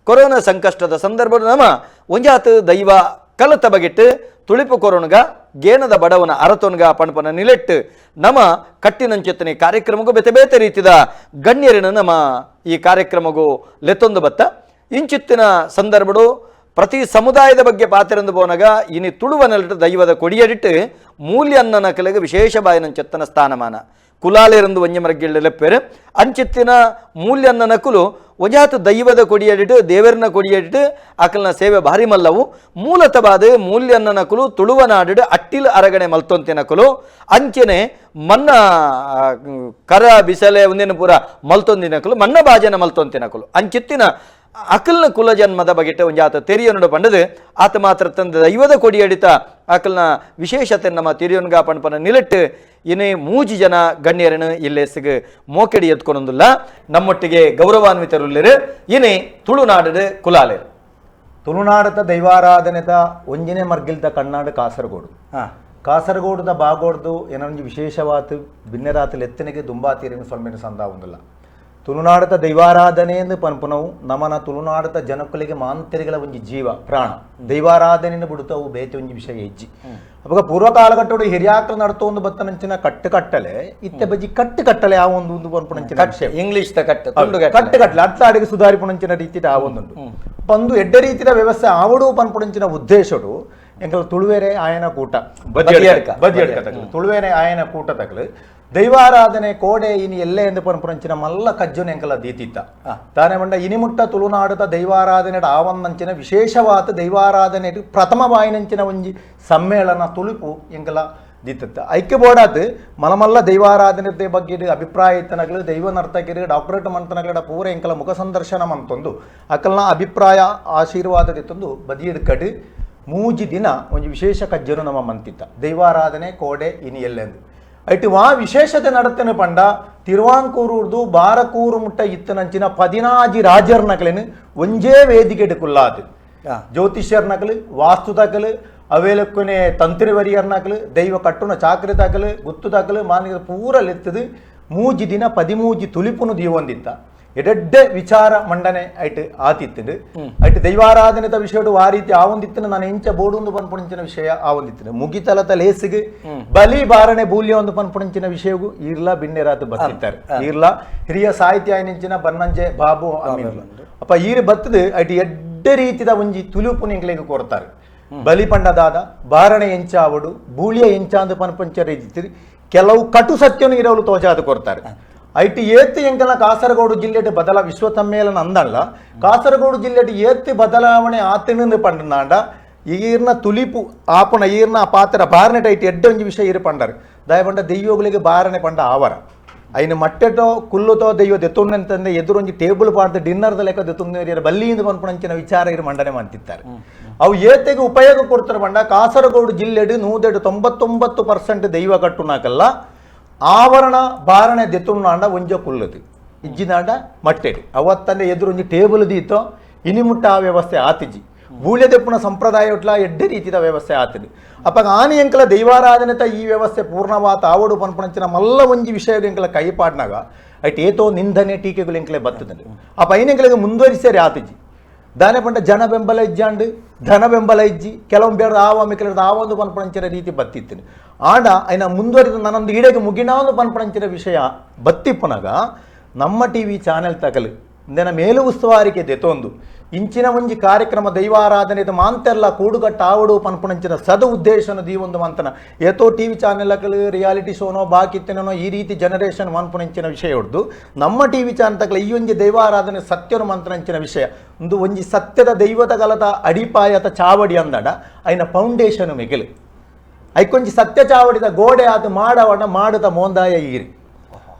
Corona ಸಂಕಷ್ಟದ ಸಂದರ್ಭ ನಮ ಒಂಜಾತ್ ದೈವ ಕಲತ ಬಗೆಟ್ ತುಳಿಪು ಕೊರೋನಗ ಗೇನದ ಬಡವನ ಅರತೊನ್ಗ ಪಣಪನ ನಿಲೆಟ್ಟು ನಮ ಕಟ್ಟಿನಂಚೆತ್ತನೆ ಕಾರ್ಯಕ್ರಮಗೂ ಬೇತೆ ಬೇತೆ ರೀತಿದ ಗಣ್ಯರನ್ನು ನಮ್ಮ ಈ ಕಾರ್ಯಕ್ರಮಗೂ ಲೆತ್ತೊಂದು ಬತ್ತ. ಇಂಚಿತ್ತಿನ ಸಂದರ್ಭಡು ಪ್ರತಿ ಸಮುದಾಯದ ಬಗ್ಗೆ ಪಾತ್ರೆಂದು ಪೋನಾಗ ಇನಿ ತುಳುವನಲ್ಲಿಟ್ಟು ದೈವದ ಕೊಡಿಯಡಿಟ್ಟು ಮೂಲ್ಯ ಅನ್ನನ ಕಲೆಗೆ ವಿಶೇಷ ಬಾಯಿನಂಚೆತ್ತನ ಸ್ಥಾನಮಾನ ಕುಲಾಲೆರಂದು ಒಂಜಮರಗಿಳ್ಳ ಲೆಪ್ಪೆರು ಅಂಚಿತ್ತಿನ ಮೂಲ್ಯ ನಕುಲು ಒಂಜಾತ ದೈವದ ಕೊಡಿಯಡಿಟ್ಟು ದೇವರನ ಕೊಡಿಯಡಿಟ್ಟು ಅಕಲ್ನ ಸೇವೆ ಭಾರಿ ಮಲ್ಲವು. ಮೂಲತವಾದ ಮೂಲ್ಯನ್ನ ನಕಲು ತುಳುವ ನಾಡು ಅಟ್ಟಿಲ್ ಅರಗಣೆ ಮಲ್ತೊಂತಿನ ನಕಲು ಅಂಚನೆ ಮನ್ನ ಕರ ಬಿಸಲೆ ಒಂದಿನ ಪೂರ ಮಲ್ತೊಂದಿನಕಲು ಮನ್ನ ಬಾಜನ ಮಲ್ತೊಂತಿನಕಲು ಅಂಚಿತ್ತಿನ ಅಕಲ್ನ ಕುಲ ಜನ್ಮದ ಬಗೆಟ ಒಂಜಾತ ತೆರಿಯನುಡು ಪಂಡದು ಆತ ಮಾತ್ರ ತಂದ ದೈವದ ಕೊಡಿಯಡಿತ ಅಕಲ್ನ ವಿಶೇಷತೆ ನಮ್ಮ ತಿರಿಯನ್ಗ ಪಣಪನ ನಿಲೆಟ್ಟು ಇನೇ ಮೂಜಿ ಜನ ಗಣ್ಯರನ್ನು ಇಲ್ಲೇಸಿಗೆ ಮೋಕೆಡಿ ಎತ್ಕೊಂಡೊಂದಿಲ್ಲ. ನಮ್ಮೊಟ್ಟಿಗೆ ಗೌರವಾನ್ವಿತರುಲ್ಲೇರು ಇನೇ ತುಳುನಾಡು ಕುಲಾಲೇರು. ತುಳುನಾಡದ ದೈವಾರಾಧನೆದ ಒಂಜಿನೇ ಮರ್ಗಿಲ್ದ ಕಣ್ಣಾಡು ಕಾಸರಗೋಡು. ಕಾಸರಗೋಡುದ ಬಾಗೋಡ್ದು ಏನೊಂಜಿ ವಿಶೇಷವಾತು ಬಿನ್ನೆರಾತು ಲೆತ್ತನಿಗೆ ದುಂಬಾತೀರಿನ ಸೊಲ್ಮೆನ ಸಂದಾವುಂದಿಲ್ಲ. ತುಳುನಾಡದ ದೈವಾರಾಧನೆ ಎಂದು ಪನ್ಪುನವು ನಮನ ತುಳುನಾಡದ ಜನಕುಲಿಗೆ ಮಾಂತರಿಗಳ ಒಂಜಿ ಜೀವ ಪ್ರಾಣ ದೈವಾರಾಧನೆಯನ್ನು ಬಿಡುತ್ತವು ಬೇತೆ ಒಂಜಿ ವಿಷಯ ಹೆಜ್ಜಿ. ಅವಾಗ ಪೂರ್ವ ಕಾಲಘಟ್ಟೋಡು ಹಿರಿಯಾಕ್ಲು ನಡ್ತೊಂದು ಬತ್ತನಂಚಿನ ಕಟ್ಟು ಕಟ್ಟಲೆ ಇತ್ತೆ ಬಜಿ ಕಟ್ಟು ಕಟ್ಟಲೆ ಆ ಒಂದು ಒಂದು ಪನ್ಪುನಂಚಿನ ವಿಷಯ ಇಂಗ್ಲಿಷ್ ದ ಕಟ್ಟು ಕಟ್ಟು ಕಟ್ಟಲೆ ಅಟ್ಲ ಅಡಿಗೆ ಸುಧಾರಿಪುನಂಚಿನ ರೀತಿ ಆ ಒಂದುಂಡು ಬಂದು ಎಡ್ಡೆ ರೀತಿಯ ವ್ಯವಸ್ಥೆ ಆವಡು ಪನ್ಪುನಂಚಿನ ಉದ್ದೇಶಡು ಎಂಕಲ ತುಳುವೇರೆ ಆಯನ ಕೂಟ ಬದಿಯಡ್ಕ. ಬದಿಯಡ್ಕ ತಗಲು ತುಳುವೇರೆ ಆಯನ ಕೂಟ ತಗಲು ದೈವಾರಾಧನೆ ಕೋಡೆ ಇನಿ ಎಲ್ಲೆ ಎಂದು ಪನ್ಪುನಂಚಿನ ಮಲ್ಲ ಕಜ್ಜುನ ಎಂಕಲ ದೀತಿತ್ತ ತಾನೇ ಬಂಡ ಇನಿಮುಟ್ಟ ತುಳುನಾಡುದ ದೈವಾರಾಧನೆ ಆವನ್ನಂಚಿನ ವಿಶೇಷವಾದ ದೈವಾರಾಧನೆ ಪ್ರಥಮ ವಾಯಿನಂಚಿನ ಒಂಜಿ ಸಮ್ಮೇಳನ ತುಳುಪು ಎಂಕಲ ದೀತತ್ತ. ಐಕ್ಯ ಬೋಡಾತ್ ಮಲಮಲ್ಲ ದೈವಾರಾಧನೆ ಬಗ್ಗೆ ಅಭಿಪ್ರಾಯ ಇತ್ತನಗಲು ದೈವ ನರ್ತಕಿರು ಡಾಕ್ಟರೇಟ್ ಮಂತನಗಲ ಪೂರ ಎಂಕಲ ಮುಖ ಸಂದರ್ಶನ ಮಂತೊಂದು ಅಕಲ್ನ ಅಭಿಪ್ರಾಯ ಆಶೀರ್ವಾದ ದಿತ್ತೊಂದು ಬದಿಯಡ್ಕಡು ಮೂಜಿ ದಿನ ಒಂಜಿ ವಿಶೇಷ ಕಜ್ಜನು ನಮ್ಮ ಮಂತಿತ್ತ ದೈವಾರಾಧನೆ ಕೋಡೆ ಇನಿ ಎಲ್ಲೆಂದು. ಐಟು ವಾ ವಿಶೇಷತೆ ನಡತನೆ ಪಂಡ ತಿರುವಾಂಕೂರುರ್ದು ಬಾರಕೂರು ಮುಟ್ಟ ಇತ್ತನಂಚಿನ 16 ರಾಜರ್ ನಕಲೇನು ಒಂಜೇ ವೇದಿಕೆ ಕುಲ್ಲಾತು. ಜ್ಯೋತಿಷ್ಯರ್ ನಕಲು, ವಾಸ್ತು ತಕಲು, ಅವೇಲಕ್ಕನೆ ತಂತ್ರಿ ವರಿಯರ್ ನಕಲು, ದೈವ ಕಟ್ಟುನ ಚಾಕ್ರಿ ತಕಲು, ಗುತ್ತು ತಕಲು, ಮಾನಿಕ ಪೂರ ಲೆತ್ತದು ಮೂಜಿ ದಿನ 13 ತುಲಿಪುನು ದೀವೊಂದಿತ್ತ. ಎಡೆಡ್ಡೆ ವಿಚಾರ ಮಂಡನೆ ಐಟ್ ಆತಿತ್ತು. ಐಟ್ ದೈವಾರಾಧನೆದ ವಿಷಯಡು ಆ ರೀತಿ ಆವೊಂದಿತ್ತು. ನಾನು ಎಂಚ ಬೋಡುಂದು ಪನ್ಪುಣಂಚಿನ ವಿಷಯ ಆವೊಂದಿತ್ತು. ಮುಗಿತಲತ ಲೇಸಿಗೆ ಬಲಿ ಬಾರಣೆ ಬೂಲ್ಯ ಒಂದು ಪನ್ಪುಣಂಚಿನ ವಿಷಯಗೂ ಈರ್ಲ ಬಿನ್ನೆರಾತು ಬತ್ತಿತ್ತಾರೆ. ಈರ್ಲ ಹಿರಿಯ ಸಾಹಿತ್ಯ ನಿಂಚಿನ ಬನ್ನಂಜೆ ಬಾಬು ಅಮೀನ್ ಅಪ್ಪ ಈರು ಬತ್ತದು ಐಟ್ ಎಡ್ಡೆ ರೀತಿದ ಒಂಜಿ ತುಲುಪು ಎಂಕ್ಲೆಗ್ ಕೊರ್ತಾರೆ. ಬಲಿ ಪಂಡದಾದ ಬಾರಣೆ ಎಂಚಾವಡು ಬೂಳಿಯ ಎಂಚಾಂದು ಪನ್ಪಂಚ ರೀತಿ ಕೆಲವು ಕಟು ಸತ್ಯನು ಇರವಲು ತೋಜಾದು ಕೊರ್ತಾರೆ. ಐಟ್ ಏತ್ ಎಂಕಲ್ನ ಕಾಸರಗೋಡು ಜಿಲ್ಲೆಡ್ ಬದಲ ವಿಶ್ವ ಸಮ್ಮೇಳನ ಅಂದಲ್ಲ ಕಾಸರಗೋಡು ಜಿಲ್ಲೆಡ್ ಏತ್ ಬದಲಾವಣೆ ಆತಿನ ಪಂಡನಾಂಡ ಈರ್ನ ತುಲಿಪು ಆಪುನ ಈರ್ನ ಪಾತ್ರ ಬಾರಣೆ ಐಟ್ ಎಡ್ಡೆ ಒಂಜಿ ವಿಷಯ ಇರು ಪಂಡರು. ದಯಪಂಡ ದೆಯ್ಯೋಗಳಿಗೆ ಬಾರಣೆ ಪಂಡ ಆವರ ಐನ ಮಟ್ಟೆಟೋ ಕುಲ್ಲುತೋ ದೆಯ್ಯೋ ದೆತ್ತೊಂದಂತಂದೆ ಎದುರೊಂಜಿ ಟೇಬಲ್ ಪಾಡ್ದು ಡಿನ್ನರ್ದ ಲೆಕ್ಕ ದೆತ್ತೊಂದು ಬಲ್ಲಿಯಿಂದ ಪನ್ಪುನಂಚಿನ ವಿಚಾರ ಇರು ಮಂಡನೆ ಮಂತಿತ್ತಾರೆ. ಅವು ಏತೆಗೆ ಉಪಯೋಗ ಕೊಡ್ತಾರೆ ಪಂಡ ಕಾಸರಗೋಡು ಜಿಲ್ಲೆಡ್ 199% ದೈವ ಕಟ್ಟುನಾಕಲ್ಲ ಆವರಣ ಬಾರಣೆ ದೆತ್ತುಂಡಾಂಡ ಒಂಜ ಕುಲ್ಲದು ಇಜ್ಜಿನಾಂಡ ಮಟ್ಟೆಡು ಅವತ್ತಂದೆ ಎದುರೊಂಜಿ ಟೇಬಲ್ ದೀತೋ ಇನಿಮುಟ್ಟ ಆ ವ್ಯವಸ್ಥೆ ಆತಿಜಿ. ಬೂಳ್ಯ ದೆಪ್ಪುನ ಸಂಪ್ರದಾಯ ಉಟ್ಲ ಎಡ್ಡೆ ರೀತಿದ ವ್ಯವಸ್ಥೆ ಆತದು. ಅಪ್ಪಗ ಆನಿ ಎಂಕಲ ದೈವಾರಾಧನೆತ ಈ ವ್ಯವಸ್ಥೆ ಪೂರ್ಣವಾತ ಆವಡು ಪನ್ಪುನಂಚಿನ ಮಲ್ಲ ಒಂಜಿ ವಿಷಯ ಎಂಕಲ ಕೈಪಾಡ್ನಾಗ ಐಟ್ ಏತೋ ನಿಂದನೆ ಟೀಕೆಗಳು ಎಂಕಲೆ ಬತ್ತದಂಡು. ಅಪ್ಪ ಐನ ಎಂಕಲೆಗೆ ಮುಂದುವರಿಸೇರಿ ಆತಿಜಿ. ದಾನೆ ಪಂಡ ಜನ ಬೆಂಬಲ ಇಜ್ಜಾಂಡು ಧನ ಬೆಂಬಲ ಇಜ್ಜಿ ಕೆಲವೊಮ್ಮೆ ಬೇಡ ಆವ ಮಿಕ್ಕಲ ಆ ಒಂದು ಪನ್ಪುನಂಚಿನ ರೀತಿ ಬತ್ತಿತ್ತು. ಆಂಡ ಐನ ಮುಂದುವರಿದ ನನ್ನೊಂದು ಈಡೆಗೆ ಮುಗಿನ ಒಂದು ಪನ್ಪುನಂಚಿನ ವಿಷಯ ಬತ್ತಿಪ್ಪನಾಗ ನಮ್ಮ ಟಿವಿ ಚಾನೆಲ್ ತಗಲು ಇಂದೆನ ಮೇಲು ಉಸ್ತುವಾರಿಕೆ ದೆತೊಂದು ಇಂಚಿನ ಒಂಜಿ ಕಾರ್ಯಕ್ರಮ ದೈವಾರಾಧನೆ ಮಾಂತೆಲ್ಲ ಕೂಡುಗಟ್ಟ ಆವಡು ಪನ್ಪುನಂಚಿನ ಸದ ಉದ್ದೇಶನ ದೀವೊಂದು ಮಂತನ ಏತೋ ಟಿವಿ ಚಾನೆಲ್ ಅಕಲು ರಿಯಾಲಿಟಿ ಶೋನೋ ಬಾಕಿತ್ತನೋ ಈ ರೀತಿ ಜನರೇಷನ್ ಮನ್ಪುನಂಚಿನ ವಿಷಯ ಹೊಡ್ದು ನಮ್ಮ ಟಿವಿ ಚಾನೆಲ್ ತಕಲ ಈ ಒಂಜಿ ದೈವಾರಾಧನೆ ಸತ್ಯನು ಮಂತನಂಚಿನ ವಿಷಯ ಒಂದು ಒಂಜಿ ಸತ್ಯದ ದೈವದ ಗಲದ ಅಡಿಪಾಯತ ಚಾವಡಿ ಅಂದಡ ಐನ ಫೌಂಡೇಶನ್ ಮಿಗಿಲು ಐಕೊಂಜಿ ಸತ್ಯ ಚಾವಡಿದ ಗೋಡೆ ಆದ ಮಾಡವಣ ಮಾಡದ ಮೋಂದಾಯ ಈರಿ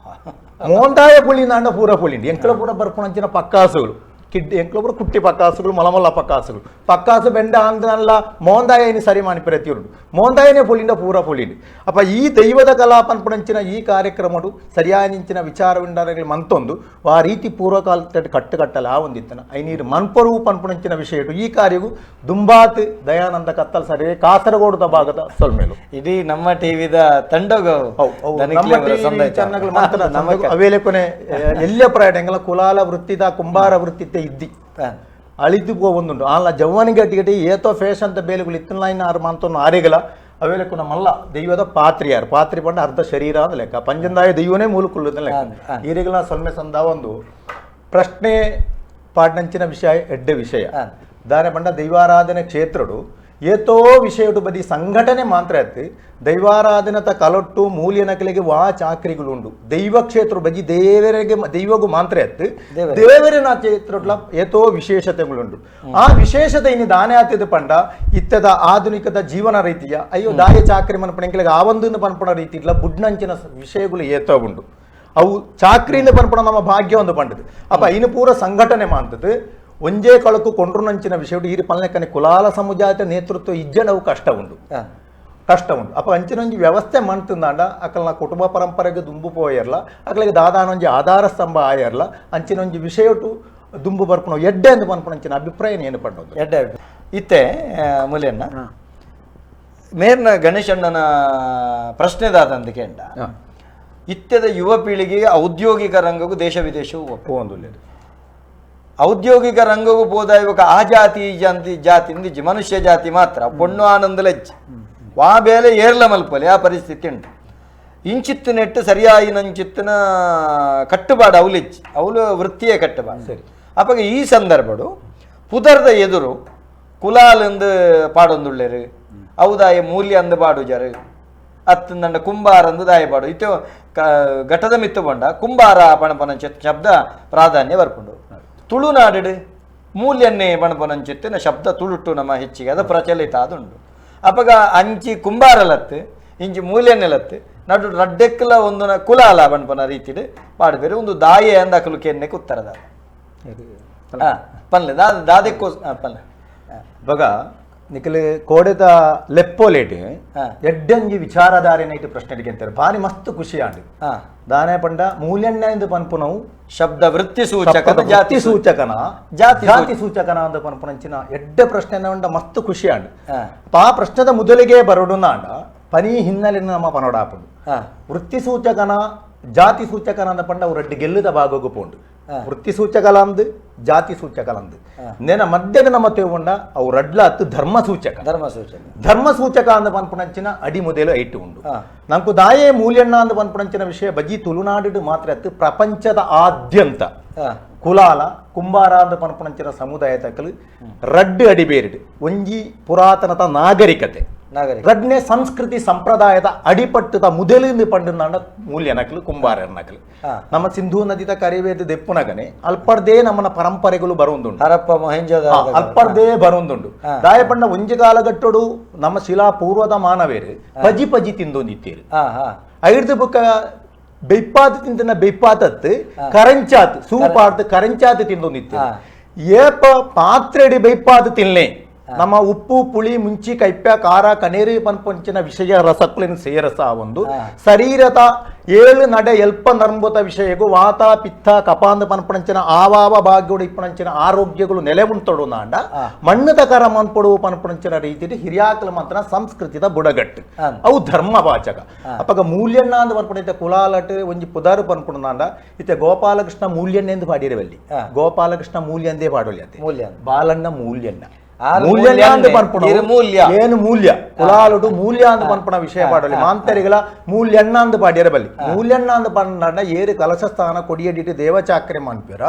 ಮೋಂದಾಯ ಪುಳಿನಾಂಡ ಪೂರ ಪುಳಿಂಡಿ ಎಂಕಲ ಪೂರ ಬರ್ಪುನಂಚಿನ ಪಕ್ಕಾಸುಗಳು ಕಿಡ್ ಎಂಕಲ ಪೂರ ಕುಟ್ಟಿ ಪಕ್ಕಾಸುಗಳು ಮಲಮಲ್ಲ ಪಕ್ಕಾಸುಗಳು ಪಕ್ಕಾಸು ಬೆಂಡ ಅಂದನಲ್ಲ ಮೋಂದಾಯನಿ ಸರಿ ಮಾಡಿ ಪ್ರತಿಯೊಂದು ಮೋಂದಾಯನೇ ಪುಳಿಂಡ ಪೂರ ಪುಳಿಂಡಿ. ಅಪ್ಪ ಈ ದೈವದ ಕಲಾಪನ್ಪುಣಂಚಿನ ಈ ಕಾರ್ಯಕ್ರಮಡು ಸರಿಯಾನಿಂಚಿನ ವಿಚಾರ ಮಂತೊಂದು ಆ ರೀತಿ ಪೂರ್ವಕಾಲ ಕಟ್ಟು ಕಟ್ಟಲ ಆ ಒಂದಿತ್ತನ ಐನೀರು ಮನ್ಪರು ಪನ್ಪುಣಂಚಿನ ವಿಷಯ ಈ ಕಾರ್ಯವು ದುಂಬಾತ್ ದಯಾನಂದ ಕತ್ತಲ್ ಸರಿ ಕಾಸರಗೋಡುದ ಭಾಗದ ಸೊಲ್ಮೇಲು. ಇಡೀ ನಮ್ಮ ಟಿವಿದ ತಂಡಗ ಅವೇಲೆ ಕೊನೆ ಎಲ್ಲ ಪ್ರಯಾಣ ಎಂಗಲ ಕುಲಾಲ ವೃತ್ತಿದ ಕುಂಬಾರ ವೃತ್ತಿತ್ತೆ ಇದ್ದಿ ಅಳಿದು ಪೋವೊಂದುಂಡು ಆನ್ಲ ಜವ್ವನಿ ಗಟ್ಟಿ ಗಟ್ಟಿ ಏತೋ ಫೇಶನ್ ಅಂತ ಬೇಲೆಗಳು ಇತ್ತಲಾಯಿನ ಆರು ಮಾಂತೊನ್ನು ಆರೆಗಲ ಅವೇಲಕ್ಕೂ ನಮ್ಮಲ್ಲ ದೈವದ ಪಾತ್ರಿಯಾರು ಪಾತ್ರಿ ಪಂಡ ಅರ್ಧ ಶರೀರ ಅಂದ ಲೆಕ್ಕ ಪಂಜಂದಾಯ ದೈವನೇ ಮೂಲಕುಳ್ಳದ ಲೆಕ್ಕ ಈರೆಗಳ ಸೊಲ್ಮೆ ಸಂದ ಒಂದು ಪ್ರಶ್ನೆ ಪಾಡ್ನಂಚಿನ ವಿಷಯ ಎಡ್ಡೆ ವಿಷಯ ದಾನೆ ಪಂಡ ದೈವಾರಾಧನೆ ಕ್ಷೇತ್ರಡು ಏತೋ ವಿಷಯಡು ಬದಿ ಸಂಘಟನೆ ಮಾತ್ರ ಅತ್ತು ದೈವಾರಾಧನತ ಕಲೊಟ್ಟು ಮೂಲ್ಯನಕಲಿಗೆ ವಾ ಚಾಕ್ರಿಗಳು ಉಂಡು ದೈವ ಕ್ಷೇತ್ರ ಬಜಿ ದೇವರಿಗೆ ದೈವಗೂ ಮಾತ್ರ ಅತ್ತು ದೇವರಿನ ಕ್ಷೇತ್ರಡ್ಲ ಏತೋ ವಿಶೇಷತೆಗಳುಂಡು ಆ ವಿಶೇಷತೆ ಇನ್ನು ದಾನೆ ಆತಿದ ಪಂಡ ಇತ್ತದ ಆಧುನಿಕದ ಜೀವನ ರೀತಿಯ ಅಯ್ಯೋ ದಾಯ ಚಾಕ್ರಿ ಮನ್ಪಣ ಆ ಒಂದು ಪನ್ಪಣ ರೀತಿ ಇಲ್ಲ ಬುಡ್ನಂಚಿನ ವಿಷಯಗಳು ಏತೋ ಉಂಡು ಅವು ಚಾಕ್ರಿಯಿಂದ ಪನ್ಪಣ ನಮ್ಮ ಭಾಗ್ಯ ಒಂದು ಪಂಡದು ಅಪ್ಪ ಇನ್ನು ಪೂರ ಸಂಘಟನೆ ಮಾಡ್ತದೆ ಒಂಜೇ ಕಳಕು ಕೊಂಡ್ರುನಂಚಿನ ವಿಷಯ ಈ ಪಲ್ಲೆಕ್ಕನೆ ಕುಲಾಲ ಸಮುದಾಯದ ನೇತೃತ್ವ ಇಜ್ಜನವು ಕಷ್ಟ ಉಂಡು ಕಷ್ಟ ಉಂಟು ಅಪ್ಪ ಅಂಚಿನೊಂಜಿ ವ್ಯವಸ್ಥೆ ಮಂತಂದಾಂಡ ಅಕಲ್ನ ಕುಟುಂಬ ಪರಂಪರೆಗೆ ದುಂಬು ಪೋಯರ್ಲ ಅಕಲಿಗೆ ದಾದಾನೊಂಜಿ ಆಧಾರ ಸ್ತಂಭ ಆಯರ್ಲ ಅಂಚಿನೊಂಜಿ ವಿಷಯಟು ದುಂಬು ಬರ್ಪಣ ಎಡ್ಡೆ ಅಂದು ಪನ್ಪಣ ಅಭಿಪ್ರಾಯ ಏನು ಪಂಡೋದು ಎಡ್ಡೆ ಇತ್ತೆ ಮೂಲ್ಯನ್ನ ಮೇರ್ನ ಗಣೇಶಣ್ಣನ ಪ್ರಶ್ನೆದಾದಂದು ಕೇಂಡ ಇತ್ಯದ ಯುವ ಪೀಳಿಗೆಗೆ ಔದ್ಯೋಗಿಕ ರಂಗಕ್ಕೂ ದೇಶ ವಿದೇಶವೂ ಪೋಂದುಲ್ಲೇದು ಔದ್ಯೋಗಿಕ ರಂಗಗೂ ಪೋದ ಇವಾಗ ಆ ಜಾತಿ ಈ ಜಾತಿ ಜಾತಿ ಇಂದಿಜ್ಜಿ ಮನುಷ್ಯ ಜಾತಿ ಮಾತ್ರ ಪೊಣ್ಣು ಆನಂದಲೆಜ್ಜಿ ವಾ ಬೇಲೆ ಏರ್ಲ ಮಲ್ಪಲೆ ಆ ಪರಿಸ್ಥಿತಿ ಉಂಟು ಇಂಚಿತ್ತು ನೆಟ್ಟು ಸರಿಯಾಯಿನಂಚಿತ್ತಿನ ಕಟ್ಟುಬಾಡು ಅವಲಿಜ್ಜಿ ಅವಲು ವೃತ್ತಿಯೇ ಕಟ್ಟುಬಾಡು ಸರಿ. ಅಪ್ಪಗ ಈ ಸಂದರ್ಭಡು ಪುದರ್ದ ಎದುರು ಕುಲಾಲೆಂದು ಪಾಡೊಂದುಳ್ಳೇರು ಅವುದಾಯ ಮೂಲ್ಯ ಅಂದು ಪಾಡುಜರು ಅತ್ತಂದಂಡ ಕುಂಬಾರಂದು ದಾಯ ಪಾಡು ಇತ್ತು ಘಟದ ಮಿತ್ತು ಬಂಡ ಕುಂಬಾರ ಪಣಪನಂಚಿತ್ ಶಬ್ದ ಪ್ರಾಧಾನ್ಯ ಬರ್ಪುಂಡು ತುಳುನಾಡು ಮೂಲ್ಯನ್ನೇ ಪಣಪನಂಚಿತ್ತಿನ ಶಬ್ದ ತುಳುಟು ನಮ್ಮ ಹೆಚ್ಚಿಗೆ ಅದು ಪ್ರಚಲಿತ ಅದುಂಡು ಅಪಗ ಅಂಚಿ ಕುಂಬಾರಲತ್ತು ಇಂಚಿ ಮೂಲ್ಯನ್ನೆಲತ್ತು ನಡು ರಡ್ಡೆಕ್ಕಲ ಒಂದು ಕುಲಾಲ ಪಣಪನ ರೀತಿಡು ಪಾಡ್ಬೇರು ಒಂದು ದಾಯೆ ಅಂದ ಅಕಲು ಕೆನ್ನೆಕ್ ಉತ್ತರದ ಪನ್ಲೆ ದಾದೆಕ್ಕೋ ಪನ್ಲೆ ಇವಾಗ ನಿಖಲ್ ಕೋಡೆದ ಲೆಪ್ಪೋಲೇಟ್ ಎಡ್ಡಂಜಿ ವಿಚಾರಧಾರೆನೈಟ್ ಪ್ರಶ್ನೆ ಅಂತಾರೆ ಭಾರಿ ಮಸ್ತ್ ಖುಷಿ ಆಂಡ್ ದಾನೆ ಪಂಡ ಮೂಲ್ಯಣ್ಣ ಪನ್ಪುನವು ಶಬ್ದ ವೃತ್ತಿ ಸೂಚಕ ಜಾತಿ ಸೂಚಕನ ಜಾತಿ ಜಾತಿ ಸೂಚಕನ ಅಂತ ಪನ್ಪುನಂಚಿನ ಎಡ್ಡೆ ಪ್ರಶ್ನೆ ಉಂಡ ಮಸ್ತ್ ಖುಷಿ ಆಂಡ್ ಆ ಪ್ರಶ್ನದ ಮೊದಲಿಗೆ ಬರೋಡುನಾಂಡ ಪನಿ ಹಿನ್ನೆಲೆ ನಮ್ಮ ಪನೋಡಾಪುಂಡು ವೃತ್ತಿ ಸೂಚಕನ ಜಾತಿ ಸೂಚಕನ ಅಂದ ಪಂಡ ಅವ್ರು ರೆಡ್ಡಿ ಗೆಲ್ಲದ ಭಾಗಕ್ಕೂ ಪೋಂಡು ವೃತ್ತಿ ಸೂಚಕಲಂದು ಜಾತಿ ಸೂಚಕಲಂದು ನೇನ ಮಧ್ಯದ ನಮ್ಮ ತೇವುಂಡ ಅವು ರಡ್ಲ ಅತ್ತು ಧರ್ಮ ಸೂಚಕ ಧರ್ಮ ಸೂಚಕ ಧರ್ಮ ಸೂಚಕ ಅಂದ ಪನ್ಪುಣಂಚಿನ ಅಡಿ ಮೊದಲು ಐಟು ಉಂಡು ನಂಕು ದಾಯೇ ಮೂಲ್ಯಣ್ಣ ಅಂದ ಪನ್ಪುಣಂಚಿನ ವಿಷಯ ಬಜಿ ತುಳುನಾಡು ಮಾತ್ರ ಅತ್ತು ಪ್ರಪಂಚದ ಆದ್ಯಂತ ಕುಲಾಲ ಕುಂಬಾರ ಅಂದ ಪನ್ಪುಣಂಚಿನ ಸಮುದಾಯ ತಕ್ಕಲು ರಡ್ಡು ಅಡಿಬೇರಿಡು ಒಂಜಿ ಪುರಾತನದ ನಾಗರಿಕತೆ ರಡ್ನೆ ಸಂಸ್ಕೃತಿ ಸಂಪ್ರದಾಯದ ಅಡಿಪಟ್ಟದ ಮುದಲಿಂದ ಪಂಡನಾಂಡ ಮೂಲ್ಯ ನಕಲು ಕುಂಬಾರ ನಕಲು ನಮ್ಮ ಸಿಂಧೂ ನದಿದ ಕರಿವೇದ ದೆಪ್ಪುನಗನೆ ಅಲ್ಪರ್ದೇ ನಮ್ಮನ ಪರಂಪರೆಗಳು ಬರುವಂದುಂಡು ಹರಪ್ಪ ಮೊಹೆಂಜೊದಾರೋ ಅಲ್ಪರ್ದೇ ಬರುವಂದುಂಡು ದಾಯಪಂಡ ಒಂಜಿ ಕಾಲಗಟ್ಟೋಡು ನಮ್ಮ ಶಿಲಾ ಪೂರ್ವದ ಮಾನವೇರು ಪಜಿ ಪಜಿ ತಿಂದೊಂದಿತ್ತೇರು ಐದು ಬುಕ್ಕ ಬೆಯ್ಪಾತ್ ತಿಂತನ ಬೆಯ್ಪಾತತ್ತು ಕರಂಚಾತ್ ಸೂಪಾರ್ತು ಕರಂಚಾತ್ ತಿಂದೊಂದಿತ್ತು ಏಪ ಪಾತ್ರೆಡಿ ಬೆಯ್ಪಾತ್ ತಿನ್ಲೆ ನಮ್ಮ ಉಪ್ಪು ಪುಳಿ ಮುಂಚಿ ಕೈಪ್ಯ ಖಾರ ಕನೇರಿ ಪನ್ಪಂಚಿನ ವಿಷಯ ರಸಕ್ಕುಲಿನ ಸೇರಸ ಒಂದು ಶರೀರದ ಏಳು ನಡೆ ಎಲ್ಪ ನರ್ಂಬುತ ವಿಷಯಗೂ ವಾತ ಪಿತ್ತ ಕಪಾಂದ ಪನ್ಪಣಂಚಿನ ಆವಾವ ಭಾಗ್ಯೋಡು ಇಪ್ಪಣಂಚಿನ ಆರೋಗ್ಯಗಳು ನೆಲೆ ಉಂಟೊಡು ನಾಂಡ ಮಣ್ಣದ ಕರ ಮನ್ಪೊಡು ಪನ್ಪಣಂಚಿನ ರೀತಿಯಲ್ಲಿ ಹಿರಿಯಾಕಲ ಮಾತ್ರ ಸಂಸ್ಕೃತಿದ ಬುಡಗಟ್ಟು ಅವು ಧರ್ಮವಾಚಕ ಅಪ್ಪಗ ಮೂಲ್ಯಣ್ಣ ಅಂದ ಪನ್ಪುಣ ಕುಲಾಲಟ್ ಒಂಜಿ ಪುದಾರು ಪನ್ಪುಣನಾಂಡ ಇತ್ತೆ ಗೋಪಾಲಕೃಷ್ಣ ಮೂಲ್ಯಣ್ಣೆಂದು ಪಾಡಿರವಲ್ಲಿ ಗೋಪಾಲಕೃಷ್ಣ ಮೂಲ್ಯಂದೇ ಪಾಡೊಲಿ ಅಂತೆ ಮೂಲ್ಯ ಬಾಲಣ್ಣ ಮೂಲ್ಯಣ್ಣ ಮೂಲ್ಯ ಅಂತ ಪನ್ಪುಣ ಏನು ಮೂಲ್ಯ ಕುಲಾಲುಡು ಮೂಲ್ಯ ಅಂತ ಪನ್ಪುಣ ವಿಷಯ ಪಾಡಲಿ ಮಾಂತರಿಗಳ ಮೂಲ್ಯಣ್ಣ ಅಂತ ಪಾಡ್ಯರ ಬಲ್ಲಿ ಮೂಲ್ಯಣ್ಣ ಅಂತ ಪಂಡ ಏರು ಕಲಶ ಸ್ಥಾನ ಕೊಡಿಯಡಿಟ್ಟು ದೇವಚಾಕ್ರೆ ಮನ್ಪೇರ